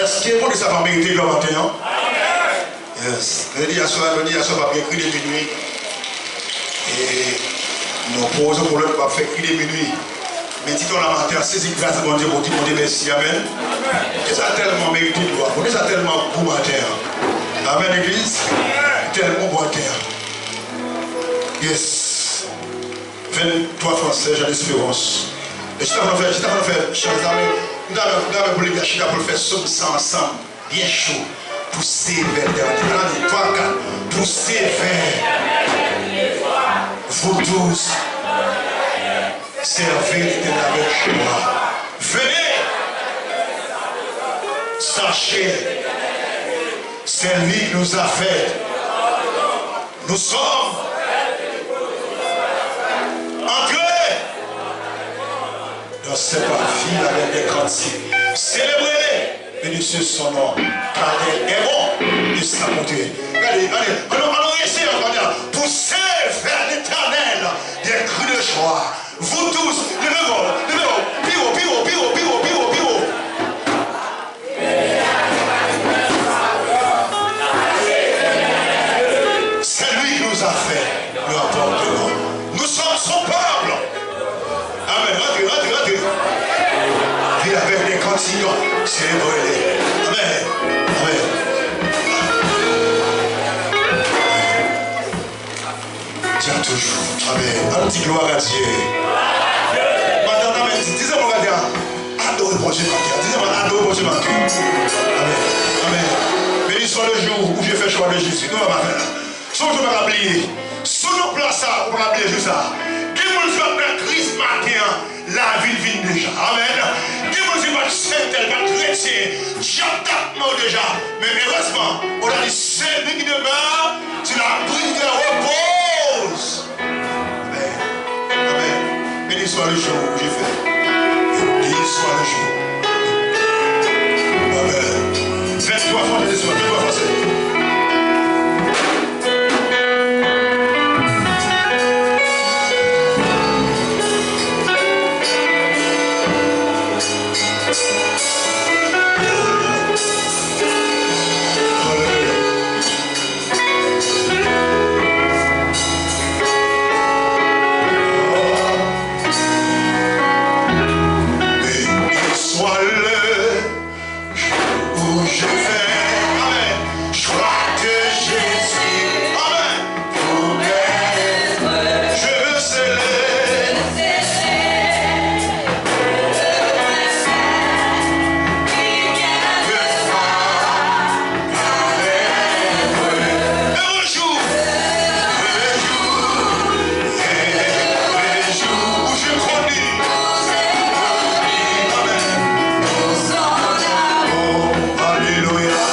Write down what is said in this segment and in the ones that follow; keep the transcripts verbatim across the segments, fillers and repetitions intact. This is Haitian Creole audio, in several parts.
Èske Bondye sa pa merite glwa maten an? Yes. Jodi aswè, jodi aswè p ap gen kri de minui. E nou poze pou lòt p ap fè kri de minui. Men di ton la maten an, sezi gras Bondye pou di Bondye mèsi. Amèn. Bondye sa tèlman merite glwa. Bondye sa tèlman gou maten an. Amèn, legliz. Tèlman gou maten an. Yes. Venntwa fransè, Jean Espérance. E chita pou nou fè, chita pou nou fè chan sa, men m ta renmen, m ta renmen pou legliz la chita pou l fè sòm sa ansanm, byen cho. Poussez vers l'Éternel. Ann di, twa, kat. Poussez vers vous tous. Servez l'Éternel avec joie. Venez. Sachez, c'est lui qui nous a fait. Nous sommes entrés dans ses parvis avec des cantiques. Célébrez-le, bénissez son nom, car il est bon et sa bonté. Gade, gade, ann nou, ann nou reyisi ankò, gade. Poussez vers l'Éternel des cris de joie. Vous tous, leve vwa w, leve vwa w, pi wo, pi wo, pi wo. C'est lui qui nous a fait le porte-nom. Nous sommes son peuple. Amen. Rentrez, rentrez, rentrez. Viens avec des cantiques, célébrez-le. Amen. Amen. Dieu toujours. Amen. Ann di gloire à Dieu. Maten, amen. Di, di zanmi w, gade a. Adore Bondye maten. Di zanmi w, adore Bondye maten. Amen. Amen. Béni soit le jour où j'ai fait choix de Jésus. Nou la maten la. Se yon jou pa ka bliye. Sou nou plas sa, ou pa ka bliye jou sa. Gen moun ki ap nan Kris maten an. Lavi l vin deja. Amèn. Gen moun ki pa t sèten, pa t kretyen, dyab t ap mò deja. Men erezman, ou ta di, celui qui demeure sur l'abri de repose. Amèn. Amèn. Béni soit le jour où j'ai fait. Béni soit le jour. Amèn. Venntwa fwa, Jésus, venntwa fwa, Seigneur. Béni soit le jour où je fais, amen, joie de Jésus, amen, pour être, je veux célébrer. Alelouya.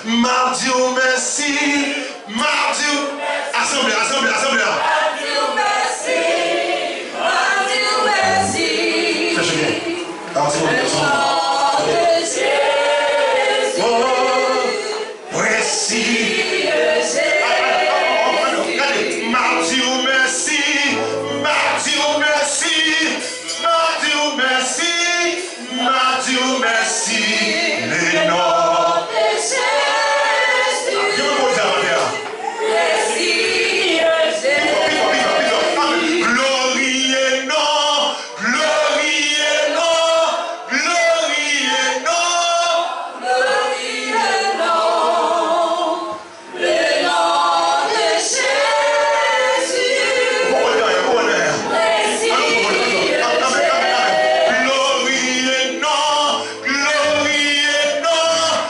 M ap di w mèsi, m ap di w. Asanble, asanble, asanble a. M ap di w mèsi, m ap di w mèsi. Chèche byen. An ti moman, an ti moman. Mèsi. Gade, m ap di w mèsi, m ap di w mèsi, m ap di w mèsi, m ap di w mèsi, le non de Jezi. Ki moun Bondye a maten an? Mèsi, Jezi. Pifò, pifò, pifò, pifò. Gloriye non, gloriye non, gloriye non. Gloriye non. Le nom de Jésus. Ou poko di anyen, ou poko di anyen. Mèsi, Jezi. Gloriye non, gloriye non,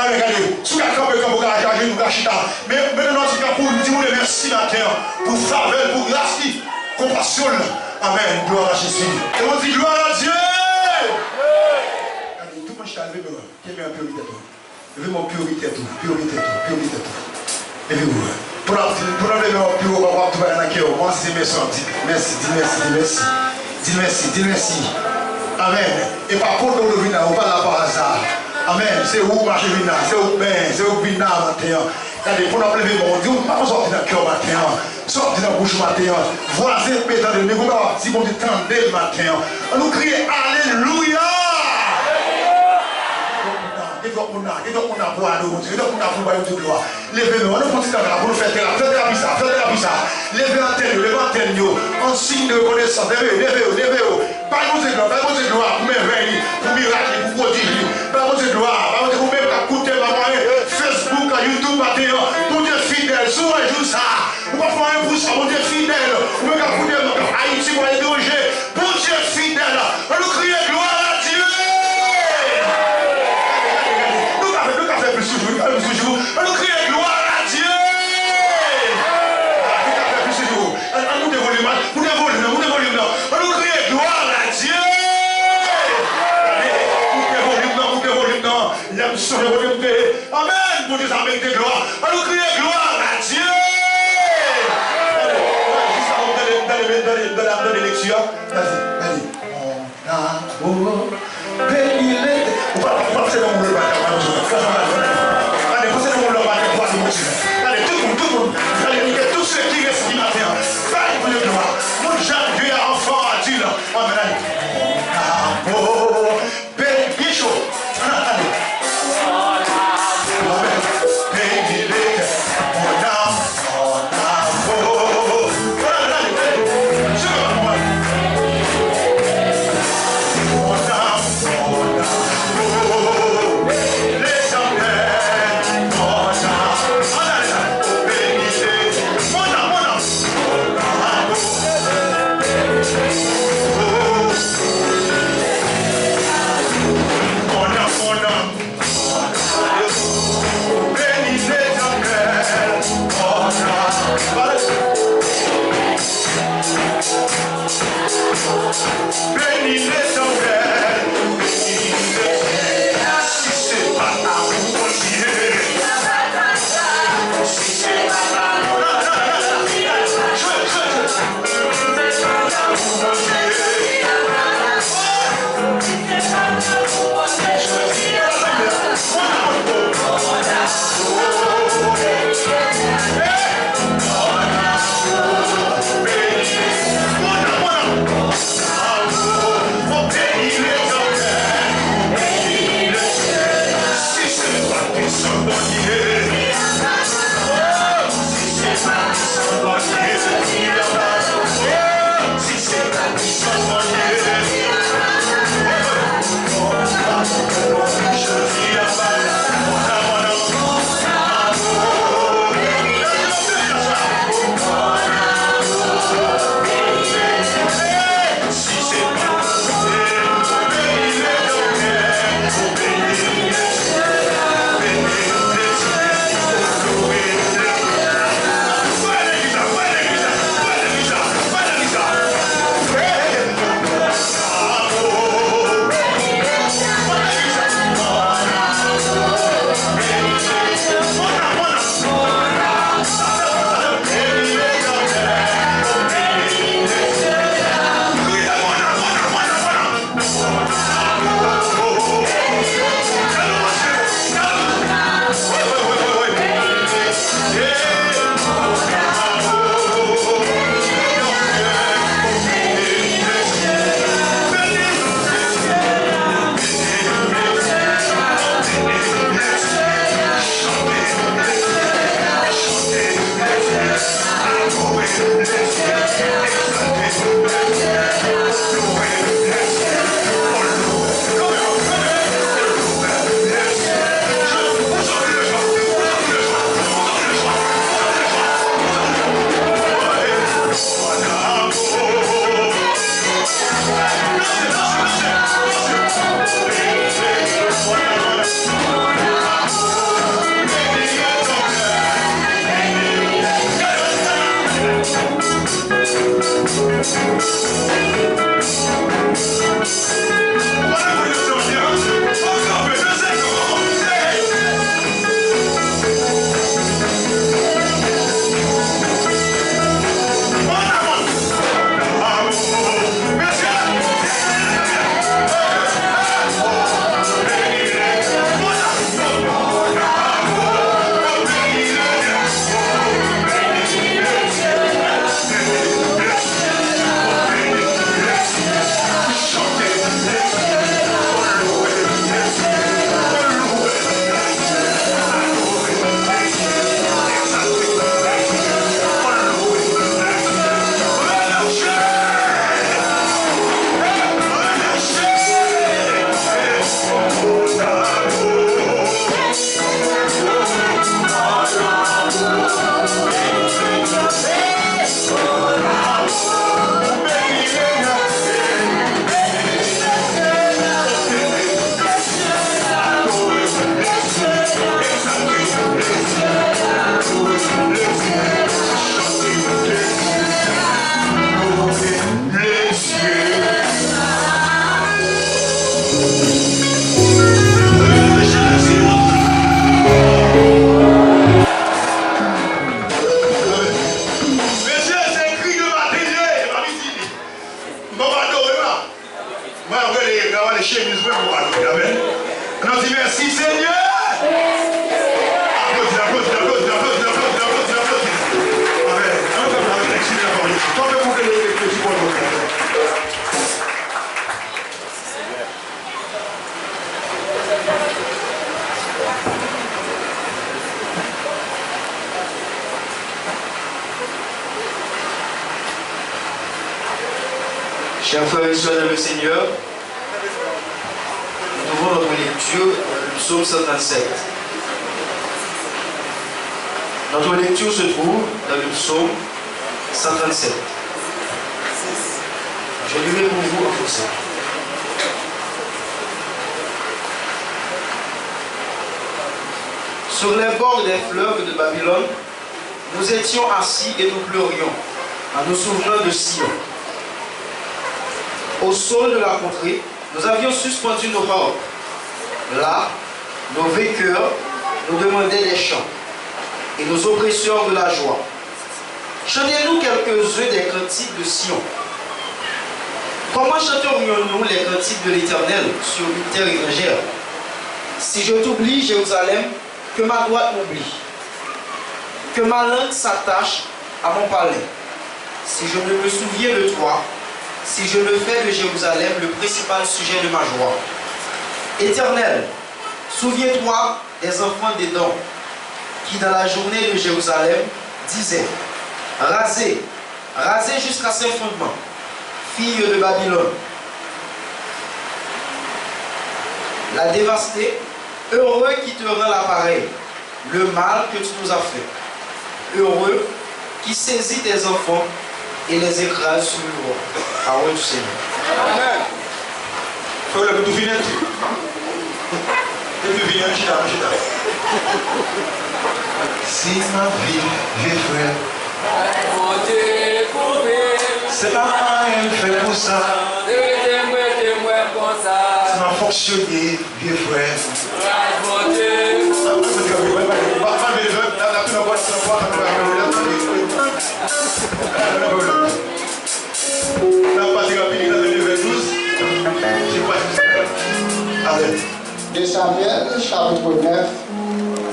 Gade, gade, si w ka kanpe, kanpe, w ka ajenou, w ka chita. Men, men nan nòt, w ka pou di Bondye mèsi maten an, pou favè l, pou gras li, konpasyon l. Amèn. Glwa a Jezi. E nou di, glwa a Dye! Gade, tout moun chita, leve men w. Kenbe anpil tèt ou. Leve men w pi wo, pi tèt ou, pi wo, pi tèt ou, pi wo, pi tèt ou. Leve w. Pandan, pandan w leve men w pi wo, w ap tou bagay nan kè w. Kòmanse di mèsi, di mèsi, di mèsi, di mèsi. Di mèsi, di mèsi. Amèn. E pa pote w vin la, ou pa la pa aza. Amèn. Se ou mache vin la, se ou k benyen, se ou k vin la maten an. Gade, pandan w ap leve men w, di w pa konn sa w ap di nan kè w maten an. Sa w ap di nan bouch ou maten an, vwazen pe tande l, men gon bagay w ap di Bondye tande l maten an. An nou kriye alelouya! Gen twòp moun nan, gen twòp moun nan, gen twòp moun nan pou adore Bondye, gen twòp moun nan pou bay Bondye glwa. Leve men w, an nou pran ti tan la pou nou fè terapi, fè terapi sa, fè terapi sa. Leve antèn yo, leve antèn yo. An siy de rekonesans, leve yo, leve yo, leve yo. Bay Bondye glwa, bay Bondye glwa pou mèvèy li, pou mirak li, pou pwodij li. Bay Bondye glwa, bay Bondye pou menm k ap koute m ap gade Facebook, YouTube maten an. Bondye fidèl, si w wè jou sa, ou pa fè anyen pou sa, Bondye fidèl. Ou menm k ap koute m Ayiti, ou aletranje, Bondye fidèl. An nou kriye glwa a Dye! Gade, gade, gade. Nou ka fè, nou ka fè plis toujou, nou ka fè plis toujou. An nou kriye glwa a Dye! Ah, nou ka fè plis toujou. An, an moute volim nan, moute volim nan, moute volim nan. An nou kriye glwa a Dye! Gade, moute volim nan, moute volim nan. Lè m sonje kote m te ye. Amèn! Bondye sa merite glwa. An nou kriye glwa a Dye! Gade, gade, jis avan m tande, m tande, m tande, m tande, m tande lekti a. Gade, gade. Mon amour, beni Letènèl. Ou pa, ou pa pase nan moun lòt batay, pa bezwen. Gade, pase nan moun lòt batay pou adore Bondye. Gade, tout moun, tout moun. Gade, kite tous ceux qui respirent maten an. Bay Bondye glwa. Moun jèn, vye, anfan, adilt. Amèn. Mon amour, beni, byen cho. Ann ale. Amèn. Beni Letènèl, mon âme, mon âme. Ann ale, ann ale. Suiv mwen. Mon âme, mon âme. Letènèl, mon âme. Ann ale. Beni Letènèl, mon âme, mon âme. Mon âme, mon âme. Beni Letènèl, mon âme. Beni Letènèl, beni Letènèl. Chers frères et sœurs dans le Seigneur, nous trouvons notre lecture dans le psaume cent trente-sept. Notre lecture se trouve dans le psaume cent trente-sept. Je lirai pour vous en français. Sur les bords des fleuves de Babylone, nous étions assis et nous pleurions en nous souvenant de Sion. Au sol de la contrée, nous avions suspendu nos harpes. Là, nos vainqueurs nous demandaient des chants et nos oppresseurs de la joie. Chantez-nous quelques-uns des cantiques de Sion. Comment chanterions-nous les cantiques de l'Éternel sur une terre étrangère? Si je t'oublie, Jérusalem, que ma droite m'oublie, que ma langue s'attache à mon palais, si je ne me souviens de toi, si je ne fais de Jérusalem le principal sujet de ma joie. Éternel, souviens-toi des enfants d'Édom, qui dans la journée de Jérusalem disaient: Rasez, rasez jusqu'à ses fondements, filles de Babylone. La dévastée, heureux qui te rend l'appareil, le mal que tu nous as fait. Heureux qui saisit tes enfants et les écrase sur le roi. Parole du Seigneur. Amen. Fè w lè pou tou fini. Epi vini, ann chita, ann chita. Si m ap viv, vye frè, se pa anyen m fè pou sa. Si m ap fonksyone, vye frè, De Samyèl, chapit nèf,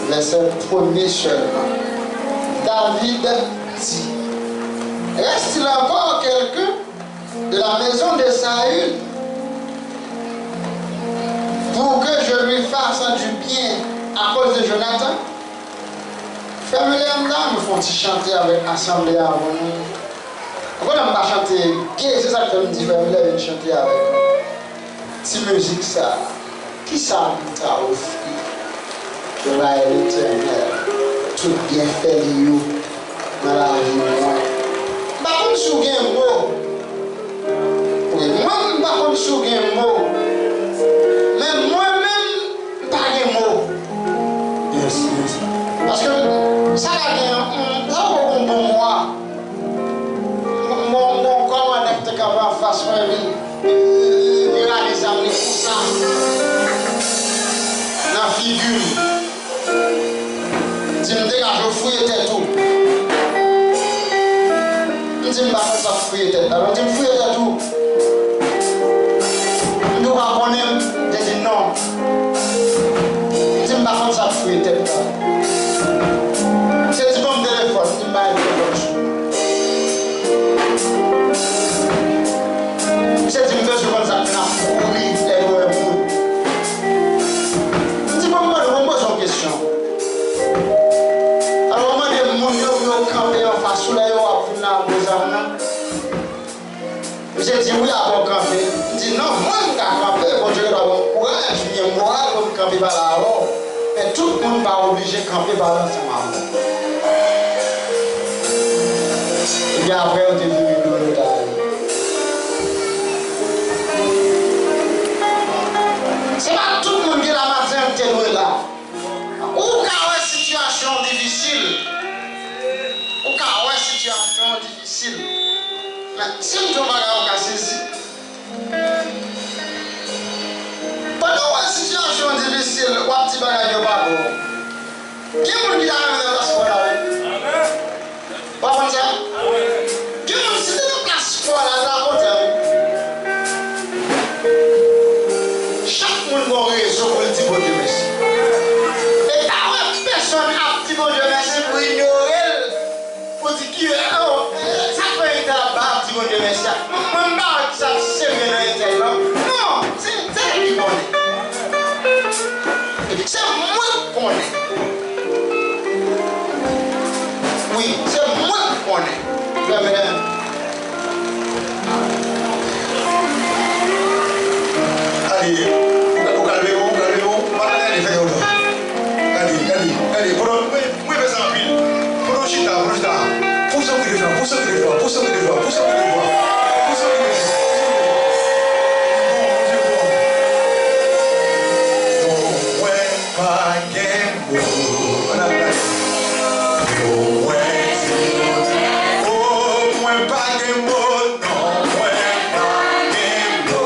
vèsè premye sèlman. David di: Reste-t-il encore quelqu'un de la maison de Saül pour que je lui fasse du bien à cause de Jonathan? Frè Miller, m ta renmen fè yon ti chante avèk asanble a pou nou. Ou konnen m pa chante gè, se sa k fè m di frè Miller vin chante avèk nou. Ti mizik sa a, kisa nou ta ofri pou bay Letènèl tout byenfè li yo nan lavi nou an? M pa konn si w gen mo. Wi, mwen, m pa konn si w gen mo. Men mwen menm, m pa gen mo. Yes, yes. Paske sa ka gen, m, sa poko yon bon mwa. Mwen, mwen, mwen, kòmandan ki te kanpe anfas mwen, li, li, li rale zam li konsa nan figi m. Di m, "Degaje w, fouye tèt ou." M di, "M pa konn sa k fouye tèt la." Li di m, "Fouye tèt ou." M di, "Ou pa konnen m?" Li di, "Non." M di, "M pa konn sa k fouye tèt la." Misye di, "Ban m telefòn." M di, "M pa gen telefòn sou mwen." Misye di, "M bezwen konn sa k fè n ap kouri lè nou wè moun." M di, "Bon, m mande w, bon, m poze w kesyon." Alò, m mande moun yo pou yo kanpe anfas ou lè yo ap vin la ak gwo zam nan. Misye di, "Wi, apre w kanpe." M di, "Non, mwen, m ka kanpe, Bondye gentan ban m kouraj, m gen moral pou m kanpe pale avè w. Men tout moun pa oblije kanpe pale ansanm avè w." Epi apre, yo te vire do yo, yo t ale. Se pa tout moun ki la maten an ki te dwe la. Ou ka wè sitiyasyon w difisil. Ou ka wè sitiyasyon w difisil. Men, si m di w yon bagay, ou ka sezi. Pandan w wè sitiyasyon w difisil, w ap di bagay yo pa bon. Gen moun ki ta renmen nan plas pa w la, wi. W ap konn sa? Gen moun, si te nan plas pa w la, l ta kontan, wi. Chak moun gen yon rezon pou l di Bondye mèsi. E pa wè pèsonn ap di Bondye mèsi pou inyore l, pou di ki, oh, sa k fè entèl ap ba ap di Bondye mèsi a. Mwen, mwen, m pa wè kisa k serye nan entèl lan. Non, se entèl ki konnen. Epi se mwen k konnen. Wi, se mwen k konnen. Frè Miller, Ou ka, ou kalme w, ou kalme w, ou pa gade fè kè w. Gade, gade, gade, pandan, mwen, mwen renmen sa anpil. Pandan w chita, pandan w chita, pouse yon ti devan, pouse yon ti devan, pouse yon ti devan, pouse yon ti devan, pouse yon ti devan, pouse yon ti devan. Bon, Bondye bon. Bon, mwen pa gen mo. Ann al gade. Bon, mwen, oh, mwen pa gen mo. Non, mwen pa gen mo.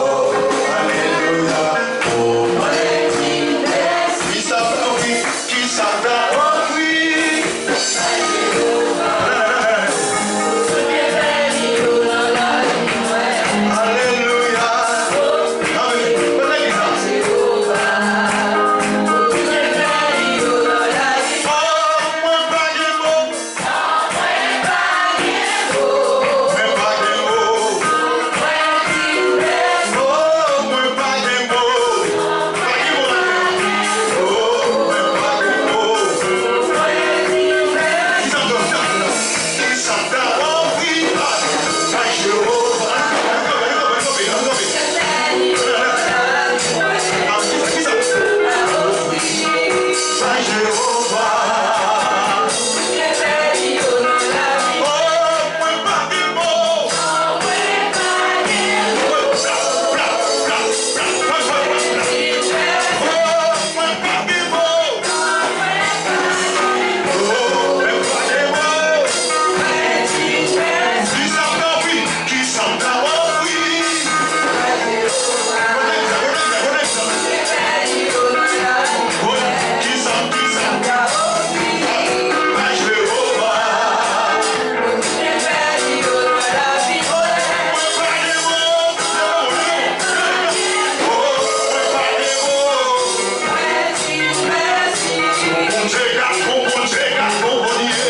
Alelouya. Oh, mwen di mèsi. Kisa w ta ofri? Kisa w ta ofri? Alelouya. Amen. Mwen pa gen mo. Oh, mwen pa gen mo. Mwen pa gen mo. Oh, mwen pa gen mo. Pa gen mo ladan. Oh, mwen pa gen mo. Kisa m ta, kisa m ta ofri bay Jewova? Ann kanpe, ann kanpe, ann kanpe, ann kanpe. Kisa, kisa? Bay Jewova. Oh, mwen pa gen mo. Oh, mwen pa gen mo. Kisa m ta ofri? Kisa m ta ofri? Kisa m, kisa m ta ofri? Bay Jewova. Bondye, gad bon Bondye, gad bon Bondye.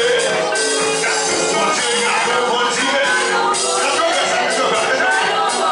Gad bon Bondye, gad bon Bondye. Gad bon Bondye, gad bon Bondye.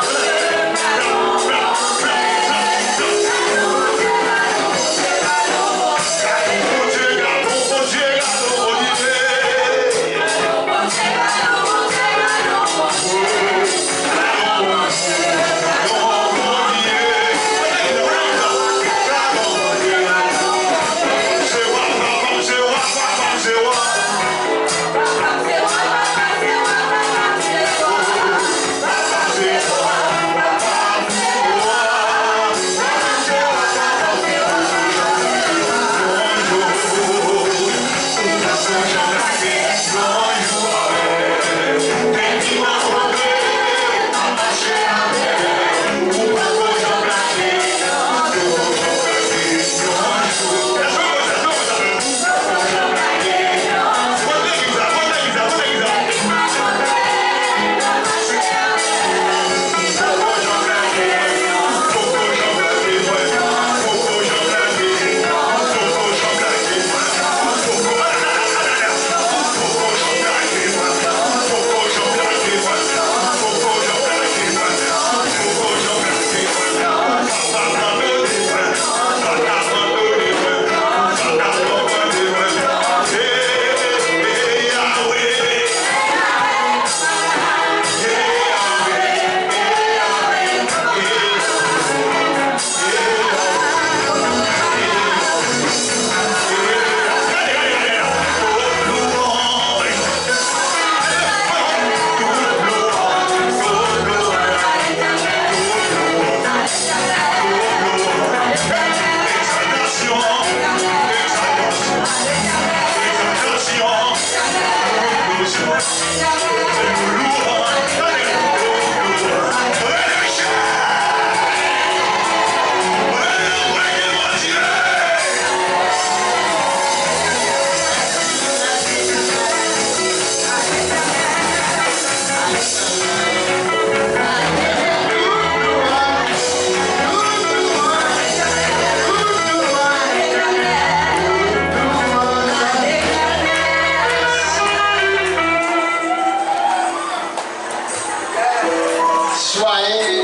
Soyez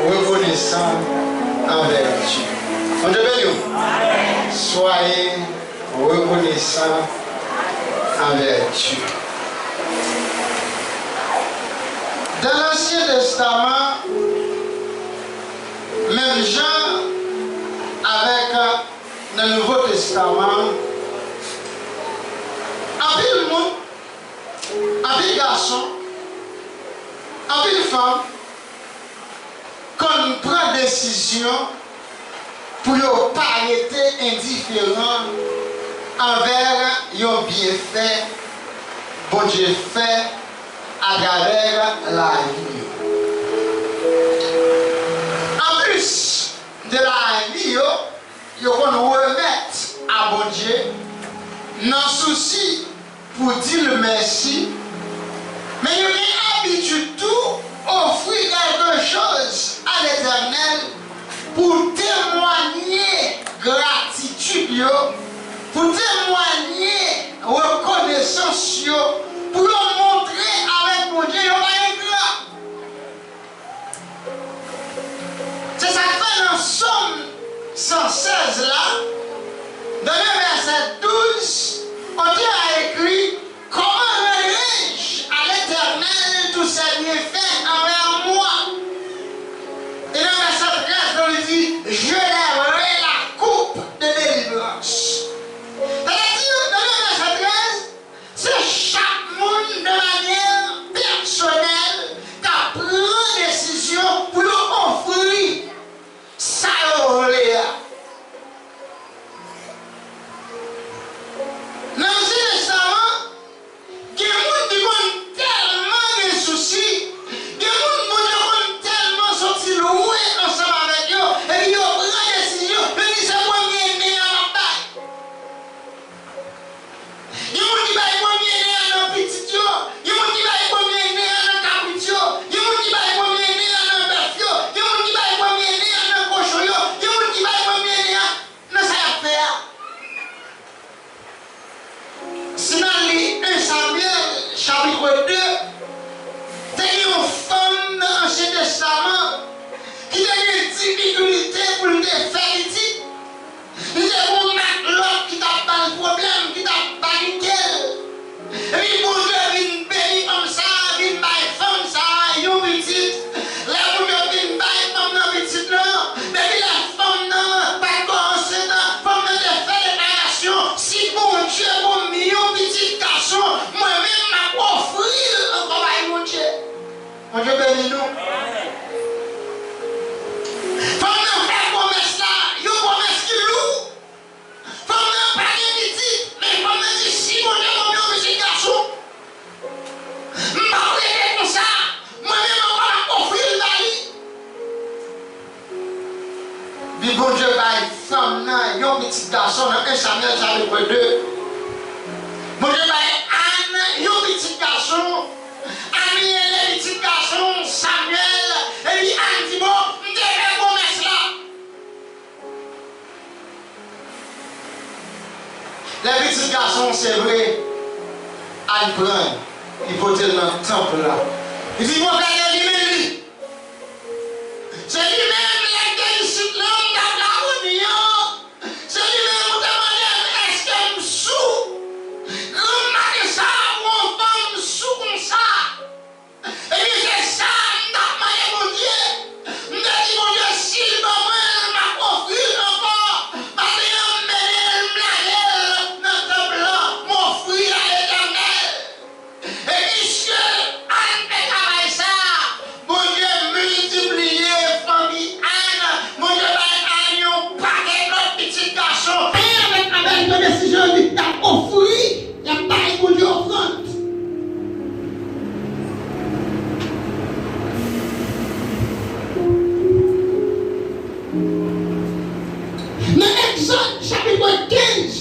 reconnaissant envers Dieu. Bondye beni w. Soyez reconnaissant envers Dieu. Dans l'Ancien Testament, Menm jan avèk nan Nouvo Testaman, anpil moun, anpil gason, anpil fanm konn pran desizyon pou yo pa rete endiferan anvè yon byenfè Bondye fè atravè lavi yo. Anplis de lavi yo, yo konn remèt a Bondye nan sousi pou di l mèsi, men yo gen abitid tou ofri kèlke choz a Letènèl pou temwanye gratitid yo, pou temwanye rekonesans yo, pou yo montre avèk Bondye yo pa engra. Se sa k fè nan Sòm san sèz la, nan vèsè douz, otè a ekri: Comment rendrai-je à l'Éternel tous ses bienfaits envers moi? E nan vèsè trèz la, li di: Je lèverai la coupe de délivrance. Sa vle di, nan vèsè trèz, se chak moun de manyè pèsonèl k ap pran desizyon pou yo ofri sa yo vle a. Nan Ansyen Testaman, gen moun ki konn tèlman gen sousi, gen moun Bondye konn tèlman soti lwen ansanm avèk yo, epi yo pran desizyon, yo di se premye nen an m ap bay. Gen moun ki bay premye nen an nan pitit yo, gen moun ki bay premye nen an nan kabrit yo, gen moun ki bay premye nen an nan bèf yo, gen moun ki bay premye nen an nan kochon yo, gen moun ki bay premye nen an nan sa y ap fè a. Si n al li en Samyèl, chapit de, te gen yon fanm nan Ansyen Testaman ki te gen difikilte pou l te fè pitit. Li te gen yon matlòt ki t ap ba l pwoblèm, ki t ap panike l. Epi Bondye vin beni fanm sa a, vin bay fanm sa a yon pitit. Lè Bondye vin bay fanm nan pitit lan, depi lè fanm nan pa t ko ansent, fanm nan te fè deklarasyon: si Bondye ban m yon pitit gason, mwen menm m ap ofri l ankò bay Bondye. Bondye beni nou. Fanm nan fè pwomès la, yon pwomès ki lou. Fanm nan pa gen pitit, men fanm nan di: si Bondye ban m yon pitit gason, m p ap rete konsa, mwen menm ankò m ap ofri l ba li. Epi Bondye bay fanm nan yon pitit gason nan en Samyèl chapit de. Bondye bay Ann yon pitit gason. Ann rele pitit gason Samyèl. Epi Ann di: bon, m te fè pwomès la. Lè pitit gason se vre, Ann pran l, li pote l nan tanp la. Li di: pwofèt, se li menm li. Se li menm, lè m te isit la, m t ap lavoni an. Se li menm ou te mande m èske m sou. Granm maten sa a, pou yon fanm sou konsa. Ebyen, se sa m t ap mande Bondye. M te di Bondye, si l ban mwen l, m ap ofri l ankò. Maten an, m mennen l, m lage l nan tanp lan, m ofri l a Letènèl. E piske Ann fè travay sa a, Bondye miltipliye fanmi Ann, Bondye bay Ann yon pakèt lòt pitit gason. Ann avèk Abèl pran desizyon, yo di y ap ofri, y ap bay Bondye ofrann. Nan Egzòd chapit kenz,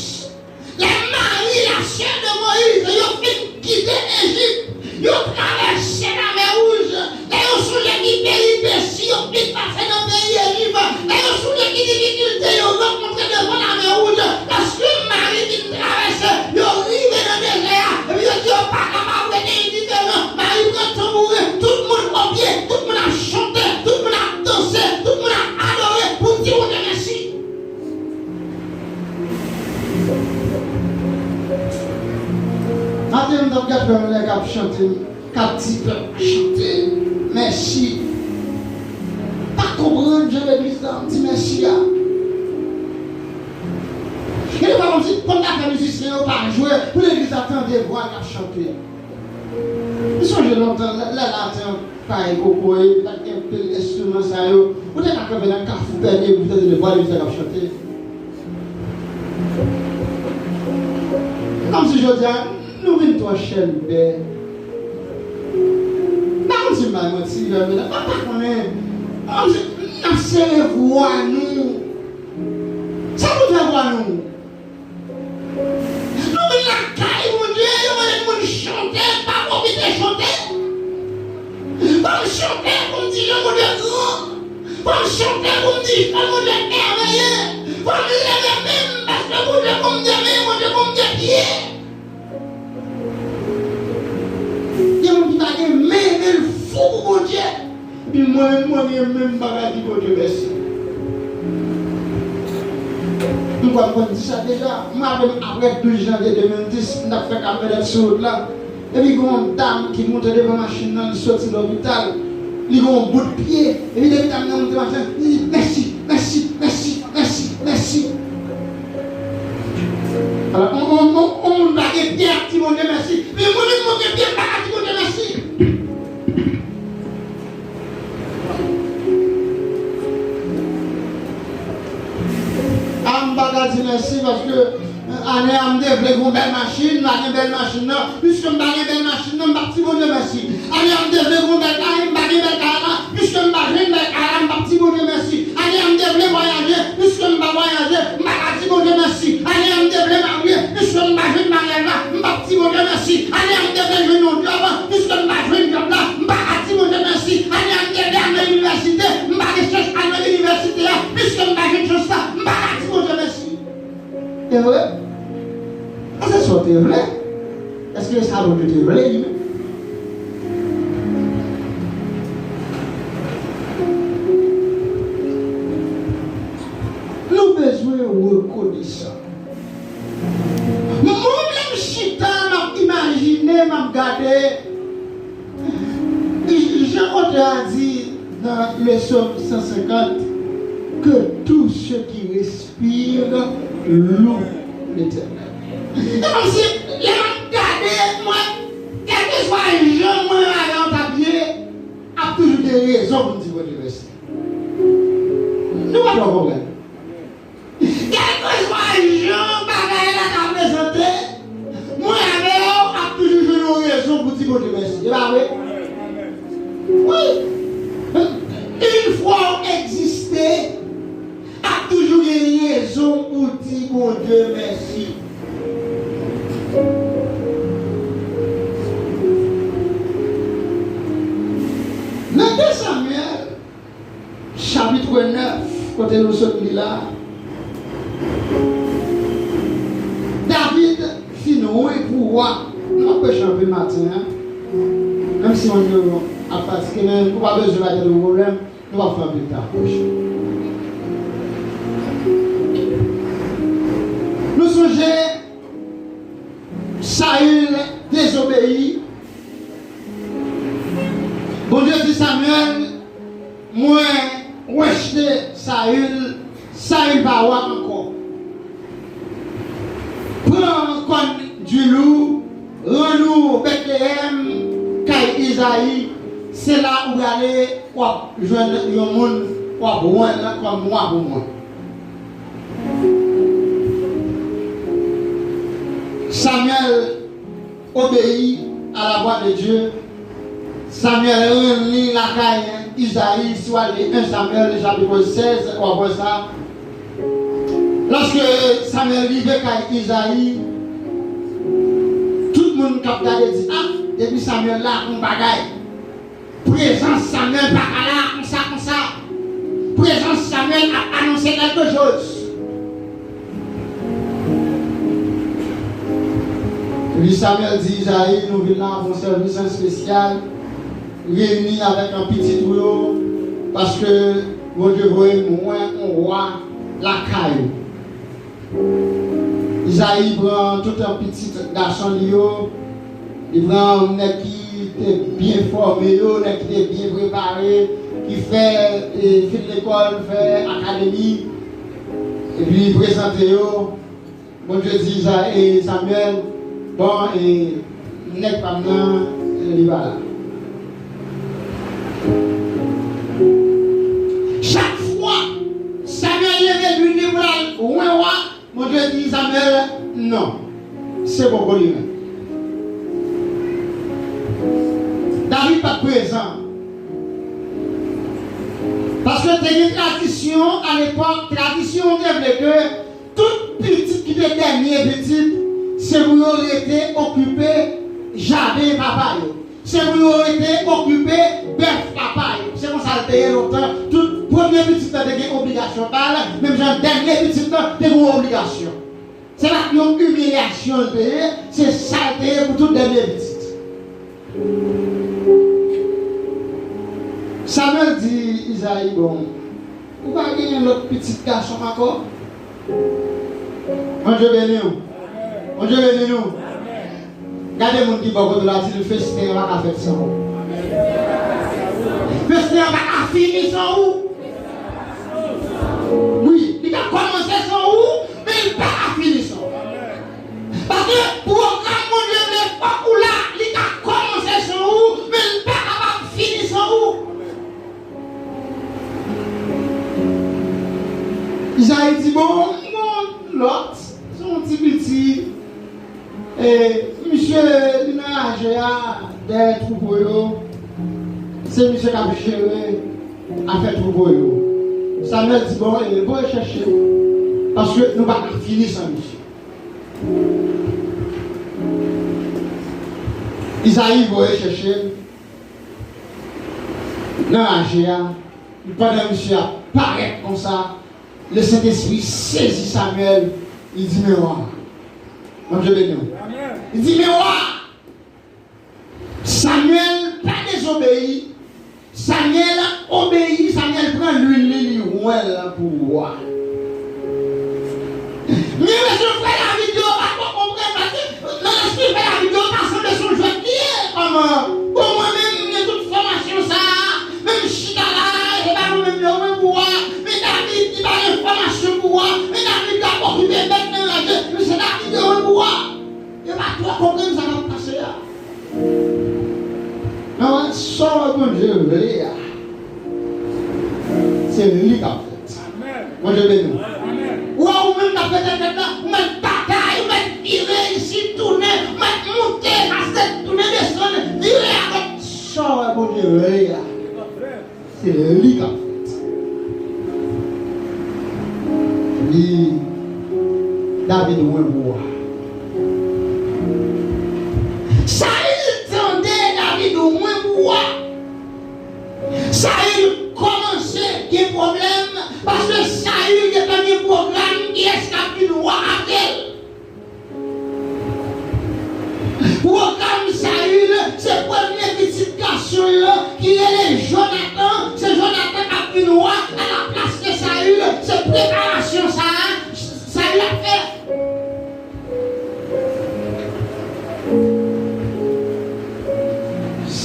lè Mari, la sè de Moyiz, yo fin kite Ejip, yo travèse Lamè Wouj, lè yo sonje ki peripesi yo fin pase nan peyi Ejip, lè yo sonje ki difikilte yo rankontre devan Lamè Wouj, lòske Mari fin travèse, yo rive nan dezè a, epi yo di yo pa kapab rete endiferan. Mari pran tanbouren, tout moun o pye, tout moun ap chante, tout moun ap danse, tout moun ap adore pou di Bondye mèsi. Maten, m t ap gade yon nèg ap chante, k ap di pèp la chante, mèsi. Pa konprann. Rann jan legliz la, m di mèsi a. Gen de fwa kòmsi, kòm ta fè mizisyen yo pa jwe, pou legliz la tande vwa k ap chante. M sonje lontan, lè, lè laten an pa gen kokoye, pa t gen pil enstriman sa yo, ou te ka kanpe nan kafou Pènye, ou tande vwa legliz la k ap chante. Kòmsi jodi a, nou vin twò chèlbè. M pa konn si m bay manti, men m pa konnen. Kòmsi n ap sere vwa nou. Sa pou fè vwa nou? Nou vin lakay Bondye, yo mande moun chante, pa pwofite chante. Fò m chante pou m di jan Bondye gran. Fò m chante pou m di jan Bondye mèveye. Fò m leve men m paske Bondye konn de men, Bondye konn de pye. Gen moun ki pa gen men, men l fou pou Bondye. Epi mwen menm, mwen gen men, m pa ka di Bondye mèsi. M kwè m konn di sa deja. M raple m apre douz janvye de mil dis, m t ap fè kamyonèt sou wout la. Epi gen yon dam ki moute devan machin nan, li soti lopital. Li gen yon bout pye. Epi depi dam nan moute machin nan, li di, "Mèsi, mèsi, mèsi, mèsi, mèsi." Alò, on, on, on, on moun pa gen pye ap di Bondye mèsi. Men mwen menm, mwen gen pye, m pa ka di Bondye mèsi. A, m pa ka di mèsi paske, eh, ane a m te vle gen yon bèl machin, m pa gen bèl machin nan. Piske m pa gen bèl machin nan, m p ap di Bondye mèsi. Ane a m te vle gen yon bèl kay, m pa gen bèl kay la. Piske m pa jwenn bèl kay la, m p ap di Bondye mèsi. Ane a m te vle vwayaje, piske m pa vwayaje, m pa ka di Bondye mèsi. Ane a m te vle marye, piske m pa jwenn maryaj la, m p ap di Bondye mèsi. Ane a m te vle jwenn yon djòb, piske m pa jwenn djòb la, m pa ka di Bondye mèsi. Ane a m te vle al nan inivèsite, m pa gen chans al nan inivèsite a, piske m pa jwenn chans la, m pa ka di Bondye mèsi. E vre? Èske sa w te vle? Èske sa Bondye te vle li menm? Nou bezwen rekonesan. Mwen menm chita, m ap imajine, m ap gade. Jan otè a di nan le Psaume cent cinquante, que tout ce qui respire loue l'Éternel. Se kòmsi lè m ap gade, mwen, kèlkeswa jan mwen avè w t ap ye, ap toujou gen rezon pou m di Bondye mèsi. Nou pa twò konprann. Kèlkeswa jan bagay la ta prezante, mwen avè w ap toujou jwenn yon rezon pou di Bondye mèsi. E pa vre? Wi. Yon fwa w egziste, ap toujou gen rezon pou di Bondye mèsi. Nan de Samyèl, chapit nèf, kote nou sot li la, David fin wen pou wa. Nou p ap preche anpil maten an. Menm si moun yo ap fatige, men nou pa bezwen bay tèt nou pwoblèm. Nou p ap fè anpil tan preche. Nou sonje Sayil dezobeyi. Bondye di Samyèl, "Mwen rejte Sayil, Sayil pa wa ankò. Pran kòn di lou, rann ou Betleyèm, kay Izayi, se la ou prale, w ap jwenn yon moun, w ap rann kòm wa pou mwen." Samyèl obeyi a la vwa de Dye. Samyèl rann li lakay Izayi, si w al li en Samyèl, chapit sèz, w ap wè sa. Lòske Samyèl rive kay Izayi, tout moun k ap gade di, "A, depi Samyèl la, gon bagay." Prezans Samyèl pa ka la konsa, konsa. Prezans Samyèl ap anonse kèlke choz. Epi Samyèl di Izayi, "Nou vin la pou yon sèvis espesyal, reyini avèk an pitit ou yo, paske Bondye voye m wè yon wa lakay ou." Izayi pran tout pitit gason li yo, li pran nèg ki te byen fòme yo, nèg ki te byen prepare, Li fè, e, fin lekòl, fè akademi, epi li prezante yo. Bondye di Iza-, e, Samyèl, bon, e, nèg pa m nan, e, li pa la. Chak fwa Samyèl leve l vin li pou l al wè wa, Bondye di Samyèl, non, se poko li menm. David pa t prezan. Paske te gen tradisyon alepòk, tradisyon te vle ke tout pitit ki te dènye pitit, se pou yo rete okipe jaden papa yo. Se pou yo rete okipe bèf papa yo. Se konsa l te ye lontan. Tout premye pitit lan te gen obligasyon pa l, menm jan dènye pitit lan te gen yon obligasyon. Se pa t yon imilyasyon l te ye, se sa l te ye pou tout dènye pitit. Samyèl di Izayi, bon, ou pa genyen lòt pitit gason ankò? Bondye beni w. Bondye beni nou. Gade moun ki bò kote w la, di l, festen an pa ka fèt san ou. Festen an pa ka fini san ou. Wi, li ka kòmanse san ou, men li pa ka fini san ou. Paske pwogram Bondye vle fè pou la, li ka kòmanse san ou, men li pa kapab fini san ou. Izayi di, bon, yon lòt, se yon ti piti. E, misye, li nan raje a, dèyè twoupo yo. Se misye k ap jere afè twoupo yo. Samyèl di, bon, e, voye chèche l, paske nou pa ka fini san misye. Izayi voye chèche l nan raje a. Pandan misye ap parèt konsa, Lesentespri sezi Samyèl, li di, men wa. Bondye beni w. Li di, men wa. Samyèl pa dezobeyi. Samyèl obeyi, Samyèl pran lwil li, li ouen l pou wa. Men rezon frè David yo pa ko konprann, paske nan lespri frè David yo pa sanble se yon jwèt li ye. Kòman? Bon, mwen menm, m gen tout fòmasyon sa a, men m chita la, e pa mwen menm yo ouen pou wa. Men David, li pa gen fòmasyon pou wa. Men David la okipe bèt nan raje, men se David yo ouen pou wa. Yo pa twò konprann sa k ap pase a. Nan wè, sa w wè Bondye vle a, se li k ap fèt. Bondye beni w. Ou wè ou menm k ap fè tèt tèt la, ou mèt batay, ou mèt vire isit, tounen, ou mèt moute, kase, tounen, desann, vire agòch. Sa w wè Bondye vle a, se li k ap fèt. Li, David ouen pou wa. Sayil tande David ouen pou wa. Sayil kòmanse gen pwoblèm, paske Sayil gentan gen pwogram kiyès k ap vin wa apre l. Pwogram Sayil, se premye pitit gason l ki rele Jonatan. Se Jonatan k ap vin wa alaplas de Sayil. Se preparasyon sa a Sayil ap fè.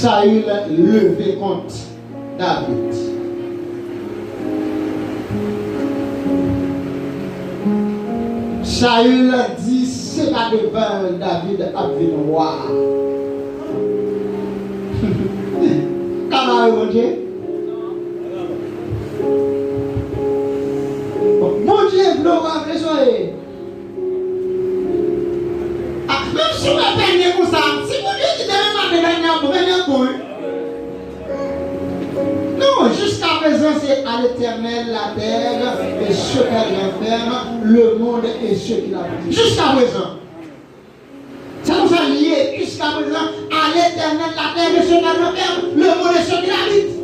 Sayil leve kont David. Sayil di, se pa devan David ap vin wa. Ka mare Bondye? Bondye vle w pa vle, sa w ye. Ah, menm si w wè pènye konsa, si Bondye di demen maten pènye ap bon, pènye ap bon, wi. Non, jusqu'à présent, c'est à l'Éternel la terre et ce qu'elle renferme, le monde et ceux qui l'habitent. Jusqu'à présent. Se konsa l ye, jusqu'à présent, à l'Éternel la terre et ce qu'elle renferme, le monde et ceux qui l'habitent.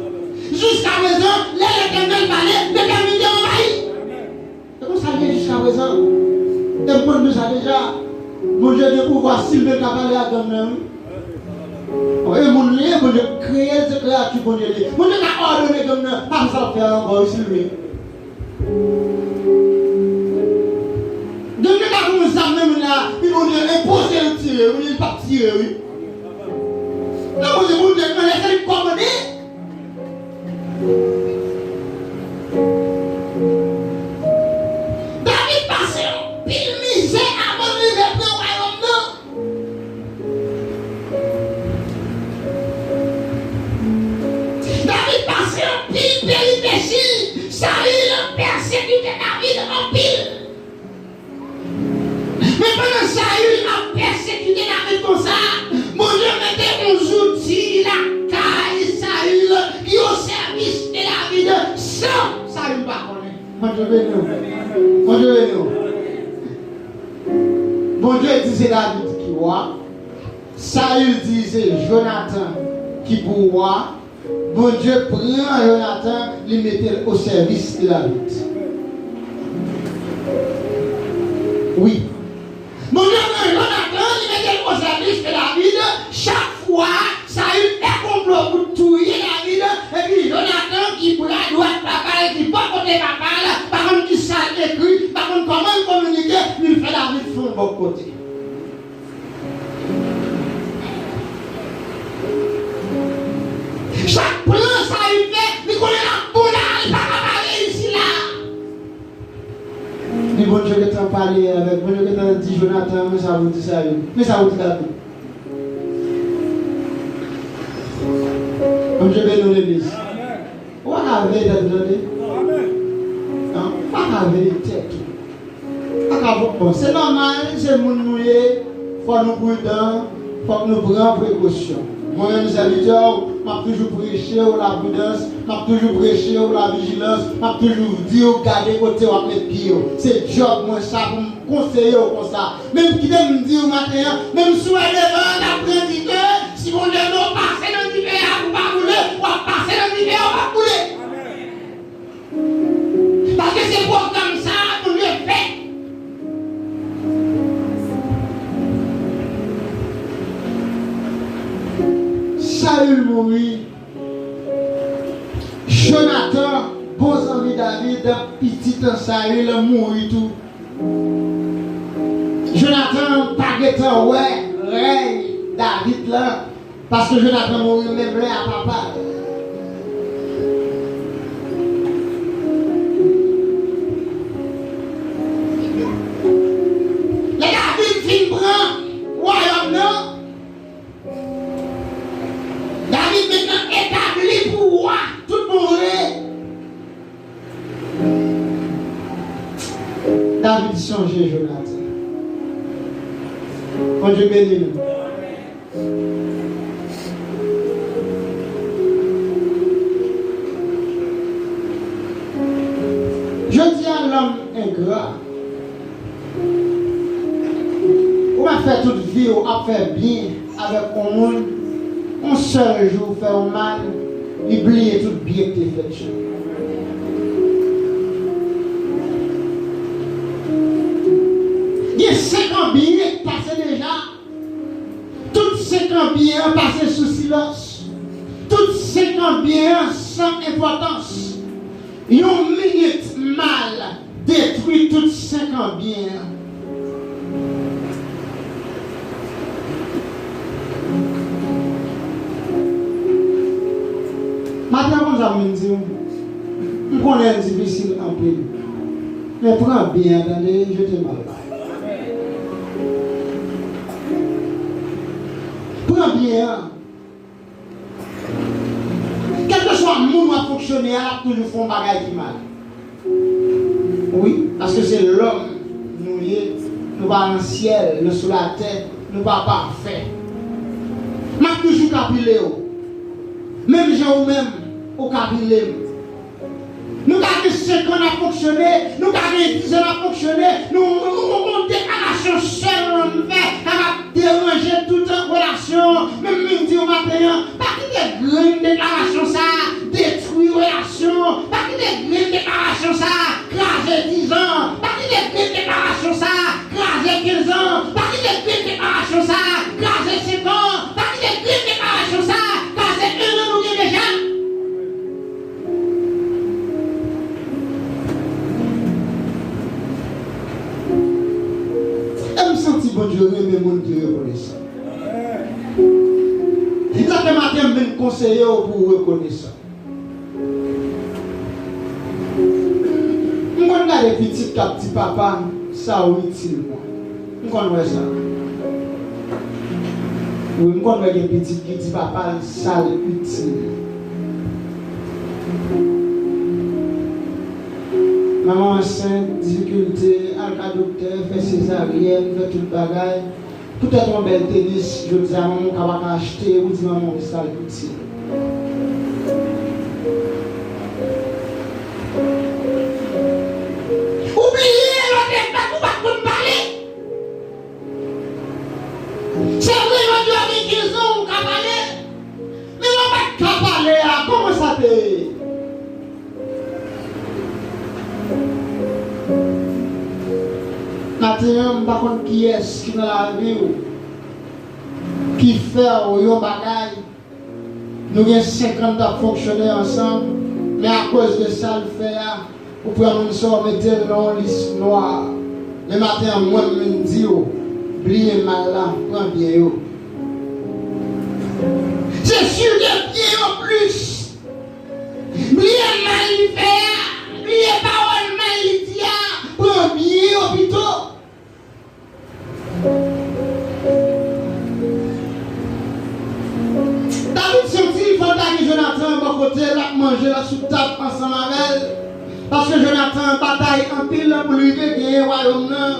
Jusqu'à présent, lè Letènèl pale, Letènèl te anvayi. Se konsa l ye jiskaprezan. E m konn de sa deja. Bondye gen pouvwa, si l vle l ka pale a gang nan, wi. Bon, e moun li ye, Bondye kreye l, se kreyati Bondye li ye. Bondye ka òdone gang nan pa fè sa l ap fè a ankò, wi, si l vle. Gang nan ka pran zam nan men l la, pi Bondye enpoze l tire, wi, li p ap tire, wi. Non, Bondye, Bondye, nan lè se li k kòmande. David pase anpil mizè avan l rive pran wayòm nan. David pase anpil peripesi. Sayil pèsekite David anpil. Men pandan Sayil ap pèsekite David konsa, Bondye mete yon zouti lakay Sayil ki o sèvis de David san Sayil pa konnen. Bondye beni w. Bondye beni w. Bondye di se David ki wa. Sayil di se Jonatan ki pou wa. Bondye pran Jonatan, li mete l o sèvis de David. Wi. Bondye pran Jonatan, li mete l o sèvis de David. Chak fwa Sayil fè konplo pou touye David, epi Jonatan, ki bra dwat papa l, ki bò kote papa l, pa konn kisa l ekri, pa konn kòman l kominike, li fè David fè yon bò kote. Chak plan Sayil fè, li konnen l ap bon la, li pa ka pa reyisi la. Li Bondye gentan pale avèk, Bondye gentan di Jonatan, men sa pou di Sayil, men sa pou di David. Bondye beni w, legliz. Ou pa ka veye tèt ou, tande. Ou pa ka veye tèt ou. Akabon, bon, se nòmal, se moun nou ye, fò nou pridan, fòk nou pran prekosyon. Mwen menm sèvitè w, m ap toujou preche w lapridans, m ap toujou preche w lavijilans, m ap toujou di w gade kote w ap met pye w. Se djòb mwen sa pou m konseye w konsa. Menm kite m di w maten an, menm si w wè devan an t ap pran dife, si Bondye di w pase nan dife a pou w pa boule, w ap pase nan dife a, w p ap boule. Paske se pwogram sa a Bondye fè. Sayil mouri. Jonatan, bon zanmi David, pitit Sayil, mouri tou. Jonatan pa gentan wè rèy David la. Paske Jonatan mouri menm lè a papa l. Lè David fin pran wayòm nan, David mentnan etabli pou wa tout bon vre. David sonje Jonatan. Bondye beni nou. Jodi a, lòm engra. Ou mèt fè tout vi w ap fè byen avèk yon moun, yon sèl jou fè yon mal, li bliye tout byen k te fèt yo. Gen senk an byen k pase deja. Tout senk an byen an pase sou silans. Tout senk an byen an san enpòtans. Yon minit mal detwi tout senk an byen an. Maten an, konn sa m vin di w? M konnen l difisil anpil. Men pran byen an, tande, jete mal la. Pran byen an. Kèlkeswa moun w ap fonksyone a, l ap toujou fè yon bagay ki mal. Wi, paske se lòm nou ye, nou pa nan syèl, nou sou latè, nou pa pafè. M ap toujou ka pile w. Menm jan ou menm, ou ka pile m. Nou ka gen senk an n ap fonksyone, nou ka gen diz an n ap fonksyone, nou, nou, nou, nou deklarasyon sèl nou fè, kapab deranje tout relasyon. Men m vin di w maten an, pa kite grenn deklarasyon sa a detwi relasyon. Pa kite grenn deklarasyon sa a kraze diz an. Pa kite grenn deklarasyon sa a kraze kenz an. Pa kite grenn deklarasyon sa a kraze senk an. Pa kite grenn deklarasyon sa a kraze en an nou gen deja. E m santi Bondye renmen moun ki rekonesan. Li ta fè maten m vin konseye w pou w rekonesan. Gen pitit k ap di, "Papa, sa w itil mwen." M konn wè sa. Wi, m konn wè gen pitit ki di papa l sa l itil. Manman ansent, difikilte, al ka doktè, fè sezaryèn, fè tout bagay. Poutèt yon bèl tenis, jodi a manman w ka pa ka achte, ou di manman w ki sa l itil. Ou bliye lòt epòk ou pa t konn pale. Se vre, jodi a gen kenz an ou ka pale, men lè w pa t ka pale a, kòman sa te ye? Maten an, m pa konn kiyès ki nan lavi w ki fè w yon bagay. Nou gen senk an n t ap fonksyone ansanm, men akoz de sa l fè a, ou pran moun sa w mete l nan yon lis nwa. Men maten an, mwen menm, m di w, bliye mal la, pran byen yo. Se si w gen byen yo plis. Bliye mal li fè a, bliye pawòl mal li di a, pran byen yo pito. David santi fò l ta gen Jonatan bò kote l, l ap manje, l ap sou tab ansanm avè l. Paske Jonatan batay anpil pou l rive genyen wayòm nan.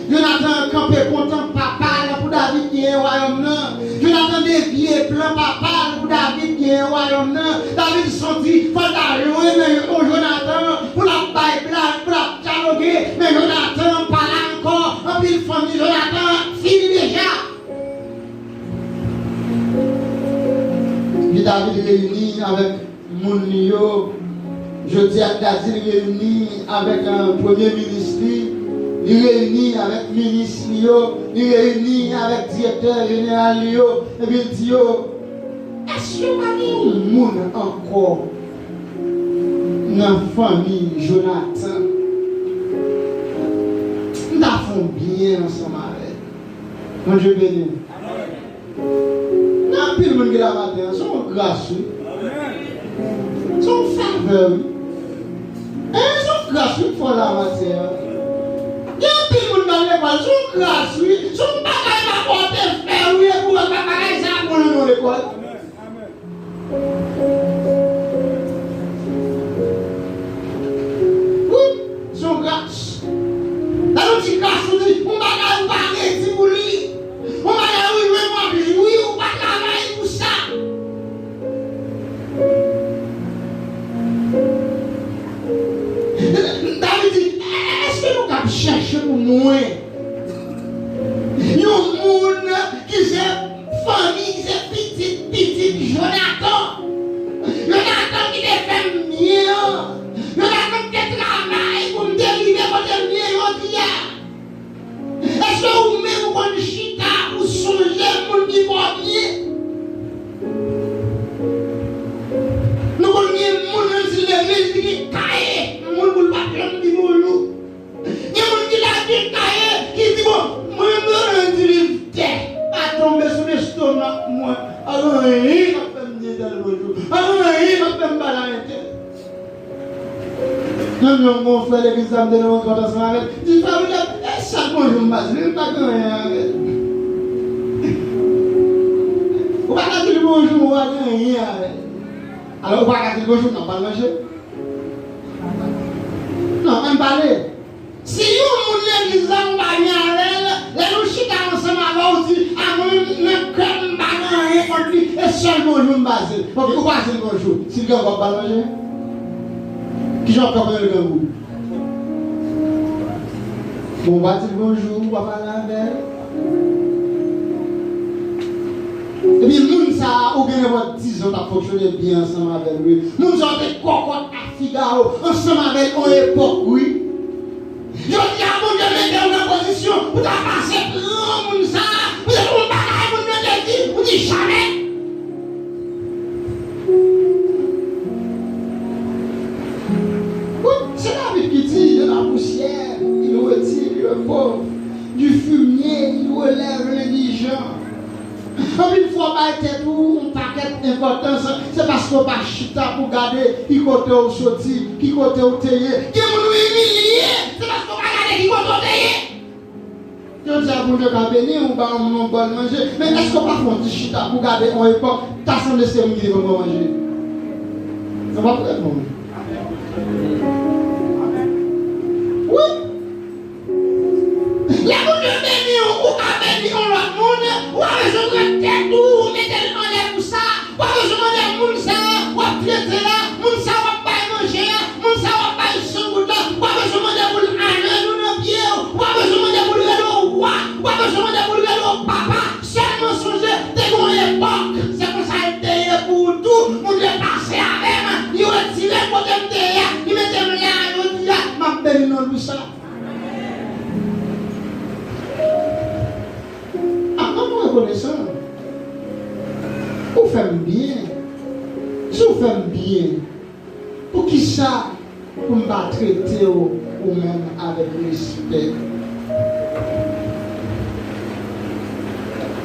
Jonatan kanpe kontan papa l pou David genyen wayòm nan. Jonatan devye plan papa l pou David genyen wayòm nan. David santi fò l ta jwenn yon Jonatan pou l ap bay blag, pou l ap dyaloge, men Jonatan pa la ankò. Anpil fanmi Jonatan fini deja. Epi David reyini avèk moun li yo. Jodi a, David reyini avèk, eh, premye minis li, li reyini avèk minis li yo, li reyini avèk direktè jeneral li yo, epi l di yo, èske pa gen yon moun ankò nan fanmi Jonatan? M ta fè yon byen ansanm avè l. Bondye beni w. Gen anpil moun ki la maten an, se yon gras, wi. Se yon favè, wi. Eh, se yon gras, wi, k fè w la maten an. Gen anpil moun k al lekòl, se yon gras, wi. Se yon bagay papa w te fè, wi, epi w wè bagay sa a bon nan yon lekòl. Wi, se yon gras. Lè nou di gras, nou di yon bagay ou pa redi pou li. Yon bagay ou jwenn w ap jwi, ou pa travay pou sa. David di, èske nou kab chèche pou mwen yon moun ki se fanmi, ki se pitit pitit Jonatan? Jonatan ki te fè m byen an. Jonatan ki te travay pou m te rive kote m ye jodi a. Èske ou menm ou konn chita pou sonje moun ki fè w byen? Nou konn gen moun, menm si l leve, li di gen kaye moun pou l pa t janm di bonjou. Gen moun ki lage kaye, ki di, "Bon, mwen menm, mwen di liv tè, pa tonbe sou lestomak mwen. Pa gen anyen k ap fè m di tèl bonjou. Pa gen anyen k ap fè m pale avèk tèl." Menm yon bon frè legliz la, m te nan yon rankont ansanm avè l. Di, "Frè William, e sèl bonjou m pa di l, m pa gen anyen avè l." Ou pa ka di l bonjou, ou pa gen anyen avè l. Alò, ou pa ka di l bonjou, n ap pral manje? Non, ann pale. Si yon moun legliz la, ou pa byen avè l, lè nou chita ansanm avè w, ou di, "A mwen menm, nan kè m, m pa gen anyen kont li, e sèl bonjou m ba di l." Oke, ou pa di l bonjou. Si l grangou, w ap ba l manje? Kijan w ap fè konnen l grangou? Bon, ou pa di l bonjou, ou pa pale avè l. Epi moun sa a, ou gen nenpòt diz an, w t ap fonksyone byen ansanm avè l, wi. Moun sa a, w te kòkòt ak figa w ansanm avè l yon epòk, wi. Jodi a, Bondye mete w nan pozisyon pou ta pase pran moun sa a, pou se yon bagay moun nan te di, ou di jamè. Wi, se David ki di, de la poussière, il retire le pauvre, du fumier, il relève l'indigent. Anpil fwa, w bay tèt ou yon pakèt enpòtans, se paske w pa chita pou gade ki kote w soti, ki kote w te ye. Gen moun ou imilye, Se paske w pa gade ki kote w te ye. Jodi a, Bondye ka beni w, ba yon moun yon bòl manje, men èske w pa fè yon ti chita pou gade yon epòk, ta sanble se moun ki te konn fè manje? Sa pa pou reponn. Wi. Lè Bondye beni w, ou ka beni yon lòt moun, ou pa bezwen pran tèt ou, ou mete l anlè pou sa. Ou pa bezwen mande moun sa w ap trete la, moun sa w ap bay manje a, moun sa w ap bay san goud la, ou pa bezwen mande pou l ale nou nan pye w, ou pa bezwen mande pou l rele w wa, ou pa bezwen mande pou l rele w papa. Sèlman sonje, te gen yon epòk, se konsa l te ye pou ou tou, Bondye pase avè m, li retire m kote m te ye a, li mete m la a jodi a, m ap beni non l pou sa. Aprann mwen rekonesan. Ou fè m byen. Si w fè m byen, poukisa pou m pa trete w ou menm avèk respè?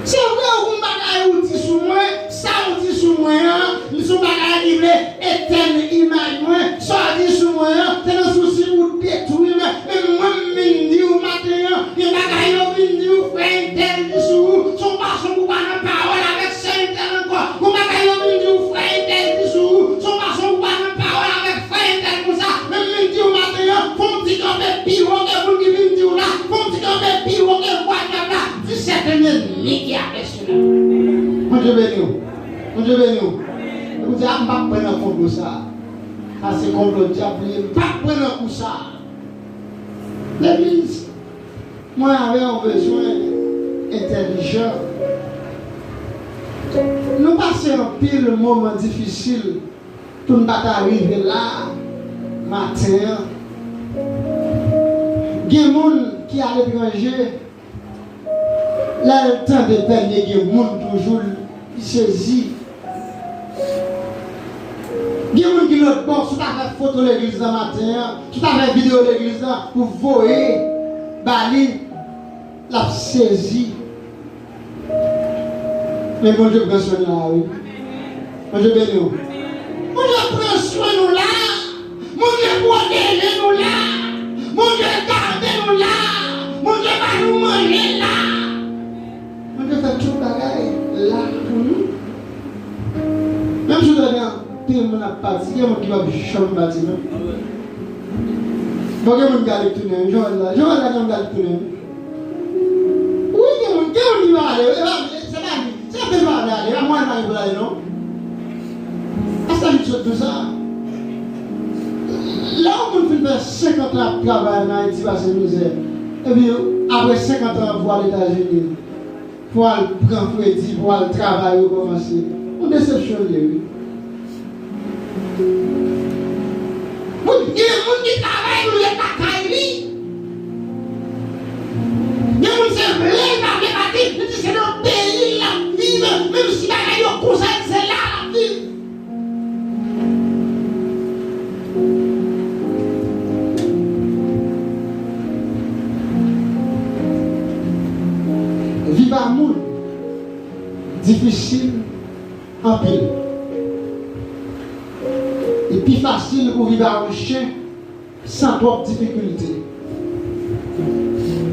Se vre, ou gon bagay ou di sou mwen, sa ou di sou mwen an, li se yon bagay ki vle etèn imaj mwen, sa w di sou mwen an, se nan sousi pou detwi m. Men mwen, m vin di w maten an, gen bagay yo vin di w, frè entèl di sou ou, se yon fason pou w pa nan pawòl avèk sè entèl ankò. Gen bagay yo vin di w, frè entèl di sou ou, se yon fason pou w pa nan pawòl avèk frè entèl konsa. Men m vin di w maten an, fè yon ti kanpe pi wo ke moun ki vin di w la, fè yon ti kanpe pi wo ke vwa dyab la. Di sèten ènmi ki ap Bondye beni w. Bondye beni w. Ou di, a, m p ap pran nan konplo sa a. Sa se konplo dyab li ye, m p ap pran nan kou sa a. Legliz, mwen avè w bezwen entèlijan. Nou pase anpil moman difisil pou n pa ta rive la a maten an. Gen moun ki aletranje, lè l tande Pènye gen moun toujou, li sezi. Gen moun ki lòtbò, si w ta fè foto legliz la maten an, si w ta fè videyo legliz la pou voye ba li, l ap sezi. Men Bondye pran swen nou la, wi. Bondye beni w. Bondye pran swen nou la. Bondye pwoteje nou la. Bondye gade nou la. Bondye ba nou manje la. Bondye fè tout bagay la pou nou. Menm si w tande anpil moun ap pati, gen moun ki p ap janm pati, non. Bon, gen moun ki ale tounen, Joel la. Joel la, gen moun ki ale tounen. Wi, gen moun, gen moun ki pa ale. E pa, se pa li. Se pa li pa vle ale. A mwen pa vle ale, non. Pastè Lit sot di sa. Lè yon moun fin fè senkant an ap travay ann Ayiti, pase mizè. Epi, apre senkant an, pou al Etazini, pou al pran kredi, pou al travay, rekòmanse. Yon desepsyon l ye, wi. Moun, gen moun ki travay pou l ret lakay li. Gen moun se vle l pa vle pati, li di se nan peyi l l ap viv, menm si bagay yo konsa, se la l ap viv. Viv a moun difisil anpil. Li pi fasil pou viv a yon chen san twòp difikilte.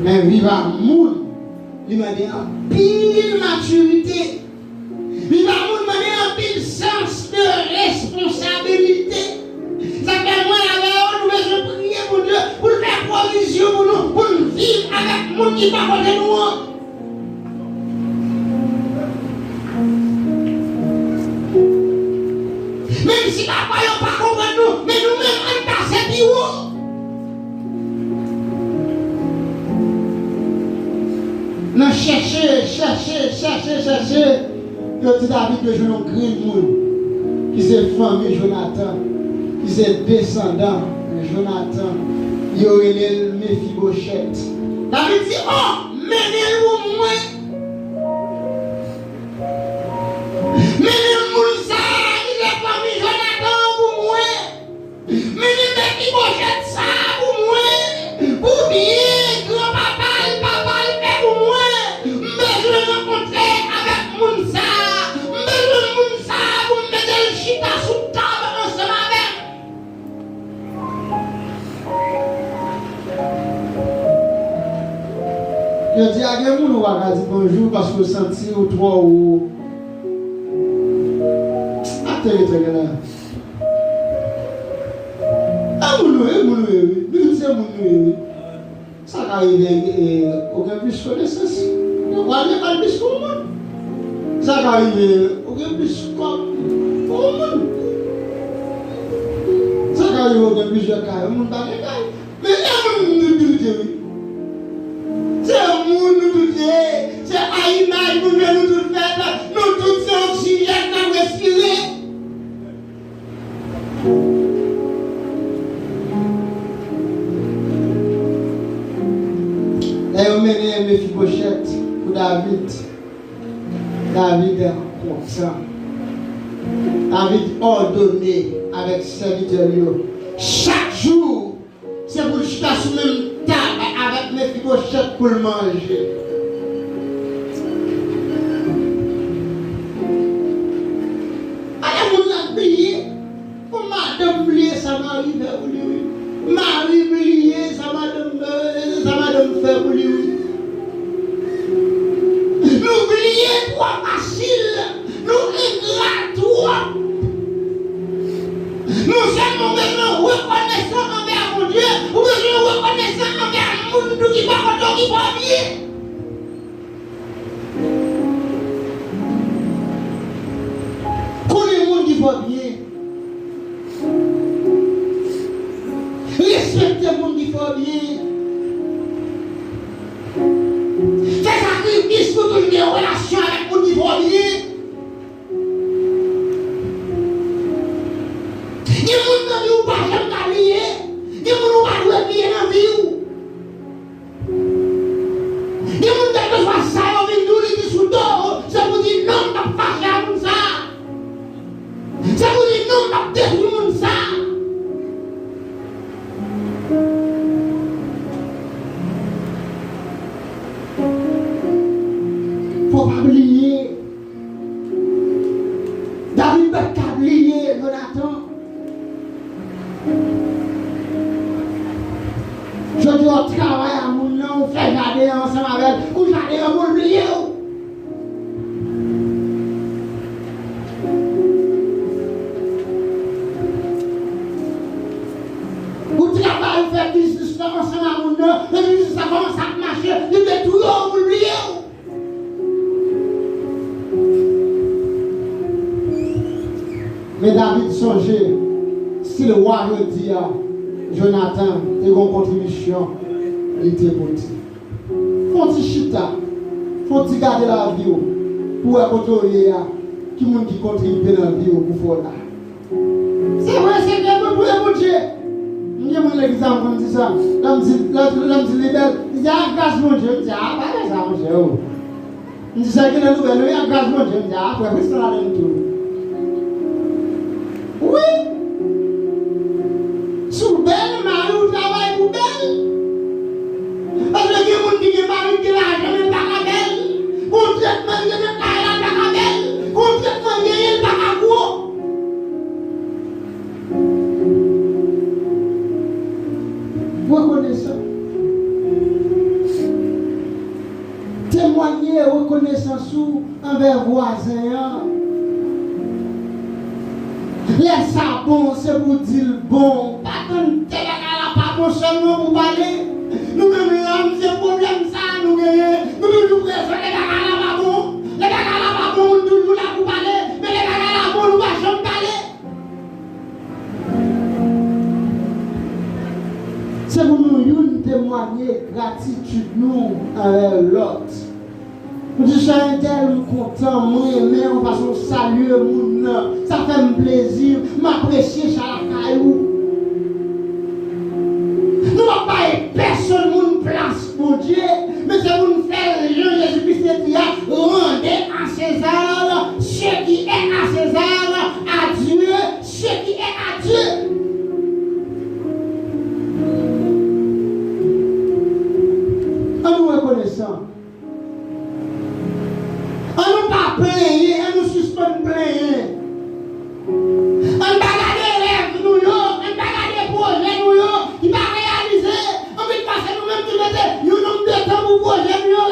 Men viv a moun, li mande anpil matirite. Viv a moun mande anpil sans de responsabilite. Sa fè mwen avè w, nou bezwen priye Bondye pou l fè pwovizyon pou nou, pou n viv avèk moun ki pa kote nou an. Menm si pafwa yo pa konprann nou, men nou menm, ann pase pi wo. Nan chèche, chèche, chèche, chèche, yo di David bezwen yon grenn moun ki se fanmi Jonatan, ki se desandan Jonatan. Yo rele l Mefibochèt. David di, o, mennen l pou mwen. Mennen moun sa a ki se fanmi Jonatan an pou mwen. Mennen Mefibochèt sa a pou mwen. Pou byen granpapa l, papa l fè pou mwen. M bezwen rankontre avèk moun sa a. M bezwen moun sa a pou m mete l chita sou tab ansanm avè m. Jodi a, gen moun ou pa ka di bonjou paske w santi w twò wo. Atè, atè, gen la. E moun nou ye, moun nou ye, wi. Nou tout se moun nou ye, wi. Sa ka rive, e, ou gen plis konesans. Ou pral lekòl plis ke yon moun. Sa ka rive, ou gen plis kòb ke yon moun. Sa ka rive, ou gen plizyè kay, yon moun pa gen kay. Men e moun nou tout ye, wi. Se moun nou tout ye. Se a imaj Bondye nou tout fèt. Nou tout se oksijèn n ap respire. Lè yo mennen Mefibochèt pou David, David kontan. David òdone avèk sèvitè l yo, chak jou, se pou l chita sou menm tab avèk Mefibochèt pou l manje. Alè, moun nan bliye. Pou madanm bliye sa mari fè pou li, wi. Mari bliye sa madanm, sa madanm fè pou li, wi. Nou bliye twò fasil. Nou engra twòp. Nou sèlman bezwen rekonesan anvè Bondye. Ou bezwen rekonesan anvè moun tou ki bò kote w ki fè w byen. Konnen moun ki fè w byen. Respekte moun ki fè w byen. Fè sakrifis pou toujou gen relasyon avèk moun ki fè w byen. Gen moun nan vi w ou pa janm ka bliye. Gen moun ou pa dwe bliye nan vi w. Gen moun kèlkeswa sa yo vin di w, li di sou do w, se pou di non m p ap fache a moun sa. Se pou di non m p ap detwi moun sa. Fò w pa bliye. David pa t ka bliye Jonatan. Jodi a, w travay a moun nan, ou fè jaden an ansanm avè l, kou jaden an pou l bliye w. Ou travay, ou fè biznis la ansanm a moun nan, lè biznis la kòmanse ap mache, li detwi w pou l bliye w. Men David sonje, si l wa jodi a, Jonatan te gen yon kontribisyon li te pote. Fè yon ti chita, fè yon ti gade lavi w, pou w wè kote w ye a, ki moun ki kontribye nan vi w pou fè w la. Se vre, se vre, mwen priyè Bondye. M gen moun legliz la, m konn di sa. Lè m di, lè, lè m di li bèl, li di, "A, gras Bondye." M di, "A, pa fè sa, monchè, o." M di, "Sa ki nan nouvèl, wi, a, gras Bondye." M di, "A, frè Pristan ladann tou." Wi. Si w bèl, mari w travay pou bèl. Paske gen moun ki gen mari ki gen lajan, men l pa ka bèl. Gon tretman li gen nan kay la, l pa ka bèl. Gon tretman li genyen, l pa ka gwo. Rekonesan. Temwaye rekonesans ou anvè vwazen an. Lè sa bon, se pou di l bon. Pa tann lè bagay la pa bon sèlman pou pale. Nou menm la, m se pwoblèm sa a nou genyen. Nou toujou prezan lè bagay la pa bon. Lè bagay la pa bon, moun toujou la pou pale. Men lè bagay la bon, nou pa janm pale. Se pou nou youn temwaye gratitid nou anvè lòt. Nou di, "Jan entèl, m kontan, m renmen w fason w salye moun nan. Sa fè m plezi, m apresye sa lakay ou." Nou p ap bay pèsonn moun plas Bondye, men se pou n fè l jan Jezi Kris te di a, "Rendez à César ce qui est à César, à Dieu ce qui est à Dieu." Ann nou rekonesan. Ann nou pa plenyen, ann nou sispann plenyen. Ann pa gade rèv nou yo, ann pa gade pwojè nou yo ki pa reyalize. Anpil fwa se nou menm ki mete yon nonb de tan pou pwojè nou yo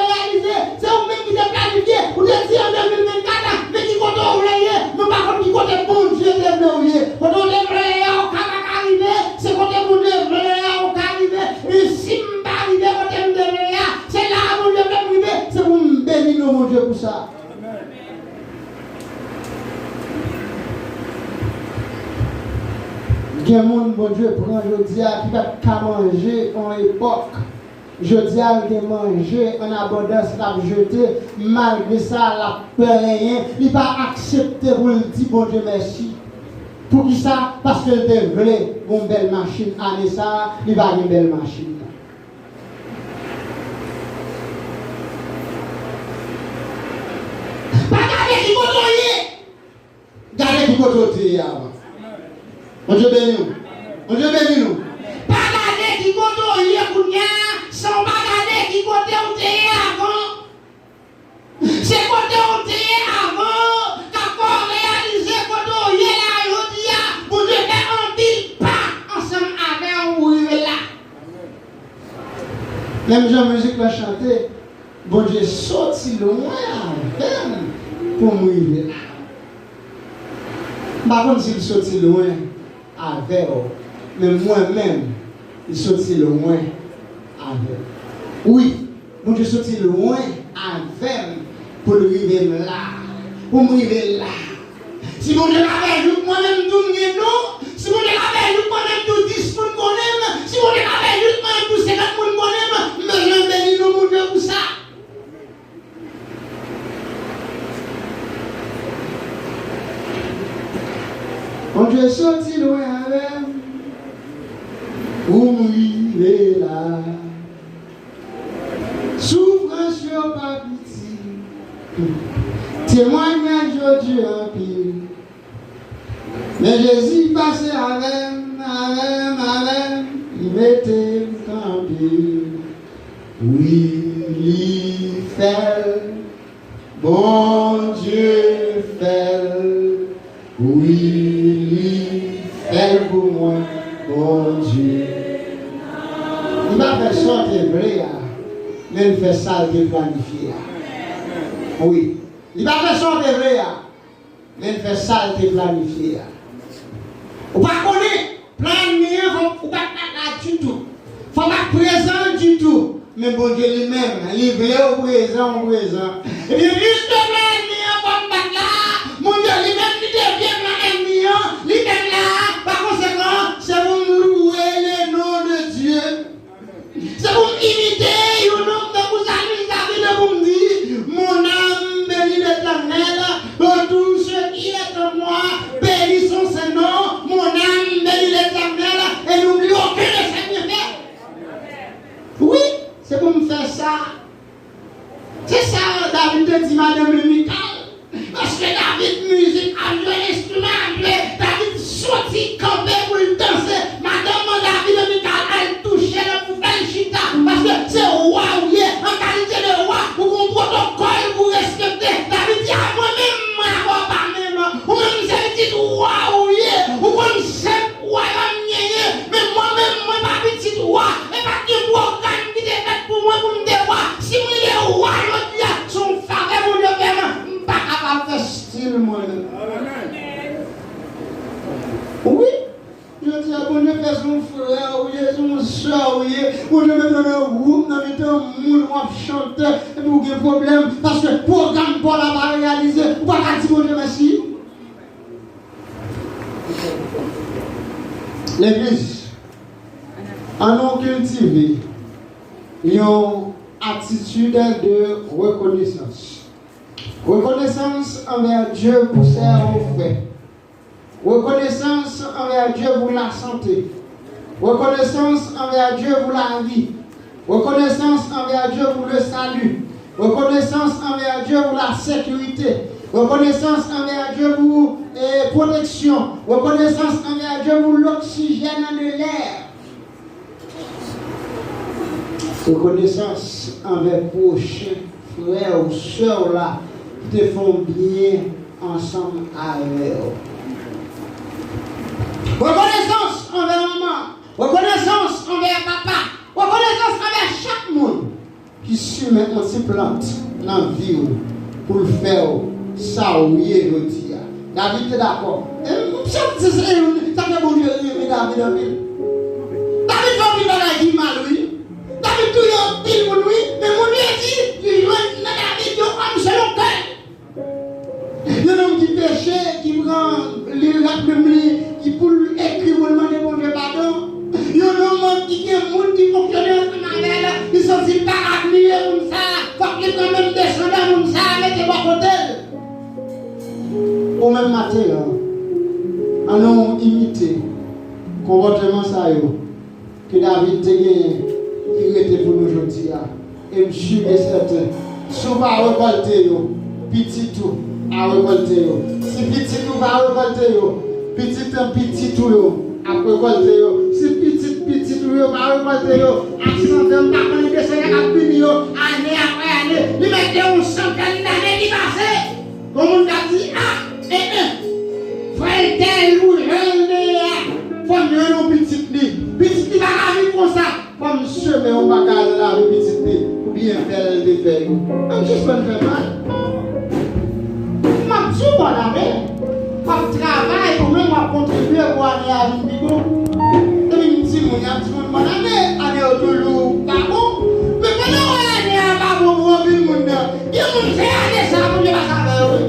Bondye pou sa. Gen moun Bondye pran jodi a ki pa t ka manje yon epòk. Jodi a, l gen manje an abondans l ap jete. Malgre sa, l ap plenyen. Li pa aksepte pou l di Bondye mèsi. Poukisa? Paske l te vle yon bèl machin. Ane sa a, li pa gen bèl machin nan. Pa gade ki kote w ye. Gade ki kote w te ye avan. Bondye beni w. Bondye beni nou. Pa gade ki kote w ye kounye a, san w pa gade ki kote w te ye avan. Se kote w te ye avan k ap fè w reyalize kote w ye la jodi a. Bondye fè anpil pa ansanm avè w pou w rive la. Menm jan mizik la chante, Bondye soti lwen avè m pou m rive la. M pa konn si l soti lwen avè w, men mwen menm, li soti lwen avè m. Wi, Bondye soti lwen avè m pou l rive m la, pou m rive la. Si Bondye ta fè jouk mwen menm tou m gen non, si Bondye ta fè jouk mwen menm tou dis moun konnen m, si Bondye ta fè jouk mwen menm tou senkant moun konnen m, m bezwen beni non Bondye pou sa. Bondye soti lwen avè m pou m rive la. Soufrans yo pa piti, temwayaj yo di anpil. Men Jezi pase avè m, avè m, avè m, li mete m kanpe. Wi, li fè l, Bondye fè l. Wi, li fè l pou mwen, Bondye. Li pa fè sa w te vle a, men l fè sa l te planifye a. Wi, li pa fè sa w te vle a, men l fè sa l te planifye a. Ou pa konnen, plan ènmi an, fò ou pa t la ditou. Fò w pa t prezan ditou. Men Bondye li menm, li vle w prezan, w prezan. Ebyen, piske plan ènmi an fò m pa t la, Bondye li menm li devye plan ènmi an, li menm la. Pa konsekan, se pou m louwe le non de Dye. Se pou m imite yon nonm tankou Salmis David pou m di, Mon âme bénit l'Éternel, que tout ce qui est en moi bénisse son saint nom. Mon âme bénit l'Éternel, et n'oublie aucun de ses bienfaits. Wi, se pou m fè sa. Se sa David te di madanm li Mikal. Paske David, mizik ap jwe, enstriman ap jwe, David soti kanpe pou l danse. Madanm an David, Mikal, al touche l pou fè l chita. Paske se wa ou ye. An kalite de wa, ou gon pwotokòl pou respekte. David di, a mwen menm, mwen avè w pa menm. Ou menm se pitit wa ou ye. Ou konn senk wayòm genyen, men mwen menm, mwen pa pitit wa. E pa t gen pwogram ki te fèt pou mwen pou m te wa. Si mwen ye wa jodi a, se yon favè Bondye fè m, m pa kapab fè stil mwen. Wi, jodi a, Bondye fè se yon frè ou ye, se yon sè ou ye. Bondye mete w nan gwoup, nan mitan moun, w ap chante, epi w gen pwoblèm, paske pwogram pa w la pa reyalize, ou pa ka di Bondye mèsi. Legliz, ann nou kiltive yon atitid de rekonesans. Rekonesans anvè Dye pou sa ou fè. Rekonesans anvè Dye pou lasante. Rekonesans anvè Dye pou lavi. Rekonesans anvè Dye pou le sali. Rekonesans anvè Dye pou la sekirite. Rekonesans anvè Dye pou, eh, pwoteksyon. Rekonesans anvè Dye pou loksijèn de lè. Rekonesans anvè pwochen frè w, sè w la ki te fè w byen ansanm avè w. Rekonesans anvè manman, rekonesans anvè papa, rekonesans anvè chak moun ki simen yon ti plant nan vi w pou l fè w sa w ye jodi a. David te dakò. E m santi se, e, sa fè Bondye renmen David anpil. David fè anpil bagay ki mal, wi. David touye anpil moun, wi. Men Bondye di, li jwenn nan David yon òm selon Ou menm maten an, ann nou imite konpòtman sa yo ke David te genyen ki rete pou nou jodi a. E m si e sèten, si w pa rekòlte yo, pitit ou a rekòlte yo. Si pitit ou pa rekòlte yo, pitit pitit ou yo ap rekòlte yo. Si pitit pitit ou yo pa rekòlte yo, ap santi m pa konn de sènè k ap vini yo, ane apre ane, li mete yon santèn dane ki pase. Yon moun k ap di, a, e, e, frè entèl ou jan l deye a, fò m jwenn yon pitit li. Pitit li pa ka viv konsa. Fò m semen yon bagay nan lavi pitit li pou byenfè l te fè yo. Ann sispann fè mal. M ap di w bòn ane. W ap travay pou mwen, w ap kontribye pou ane a vin pi bon. Depi m timoun, y ap di moun bòn ane, ane yo toujou pa bon. Men pandan w wè ane a pa bon pou anpil moun nan, gen moun se ane sa a Bondye pase avè yo wi.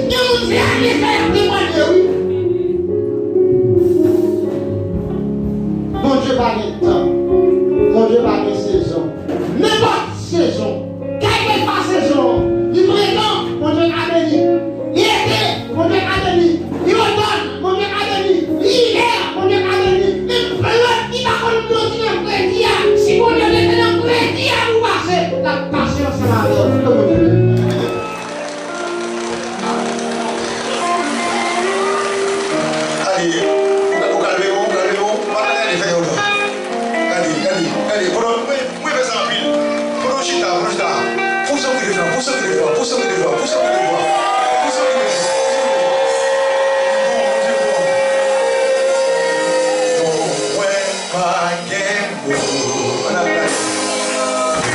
Gen moun se ane sa y ap temwanye wi. Bondye pa gen tan. Bondye pa gen sezon. Nenpòt sezon, kèlkeswa sezon an, li prentan, Bondye ka beni. Li ete, Bondye ka beni. Li otòn, Bondye ka beni. Li ivè, Bondye ka beni. Menm plant ki pa konn grandi nan fredi a, si Bondye mete nan fredi a pou pase, l ap pase ansanm avè w. Ke Bondye beni. Gade, ou kalme w, ou kalme w, ou pa gade fè yo la. Gade, gade, gade, konnen mwen, mwen fè sa anpil. Konnen w chita, konnen w chita. Fon santi devan, fon santi devan, fon santi devan, fon santi devan. Fon santi devan. Non, mwen pa gen mo. Ann al gade.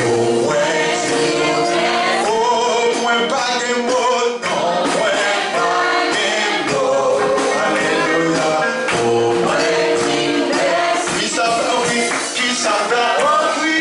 Non, mwen di nou. Oh, mwen pa gen mo. Non, mwen pa gen mo. Alelouya. Oh, mwen di mèsi. Ki sa fè w ri? Ki sa fè w ri?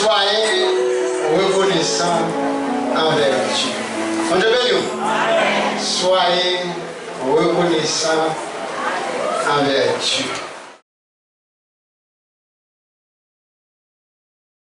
Soyez reconnaissant envers Dieu. Bondye beni w. Soyez reconnaissant envers Dieu.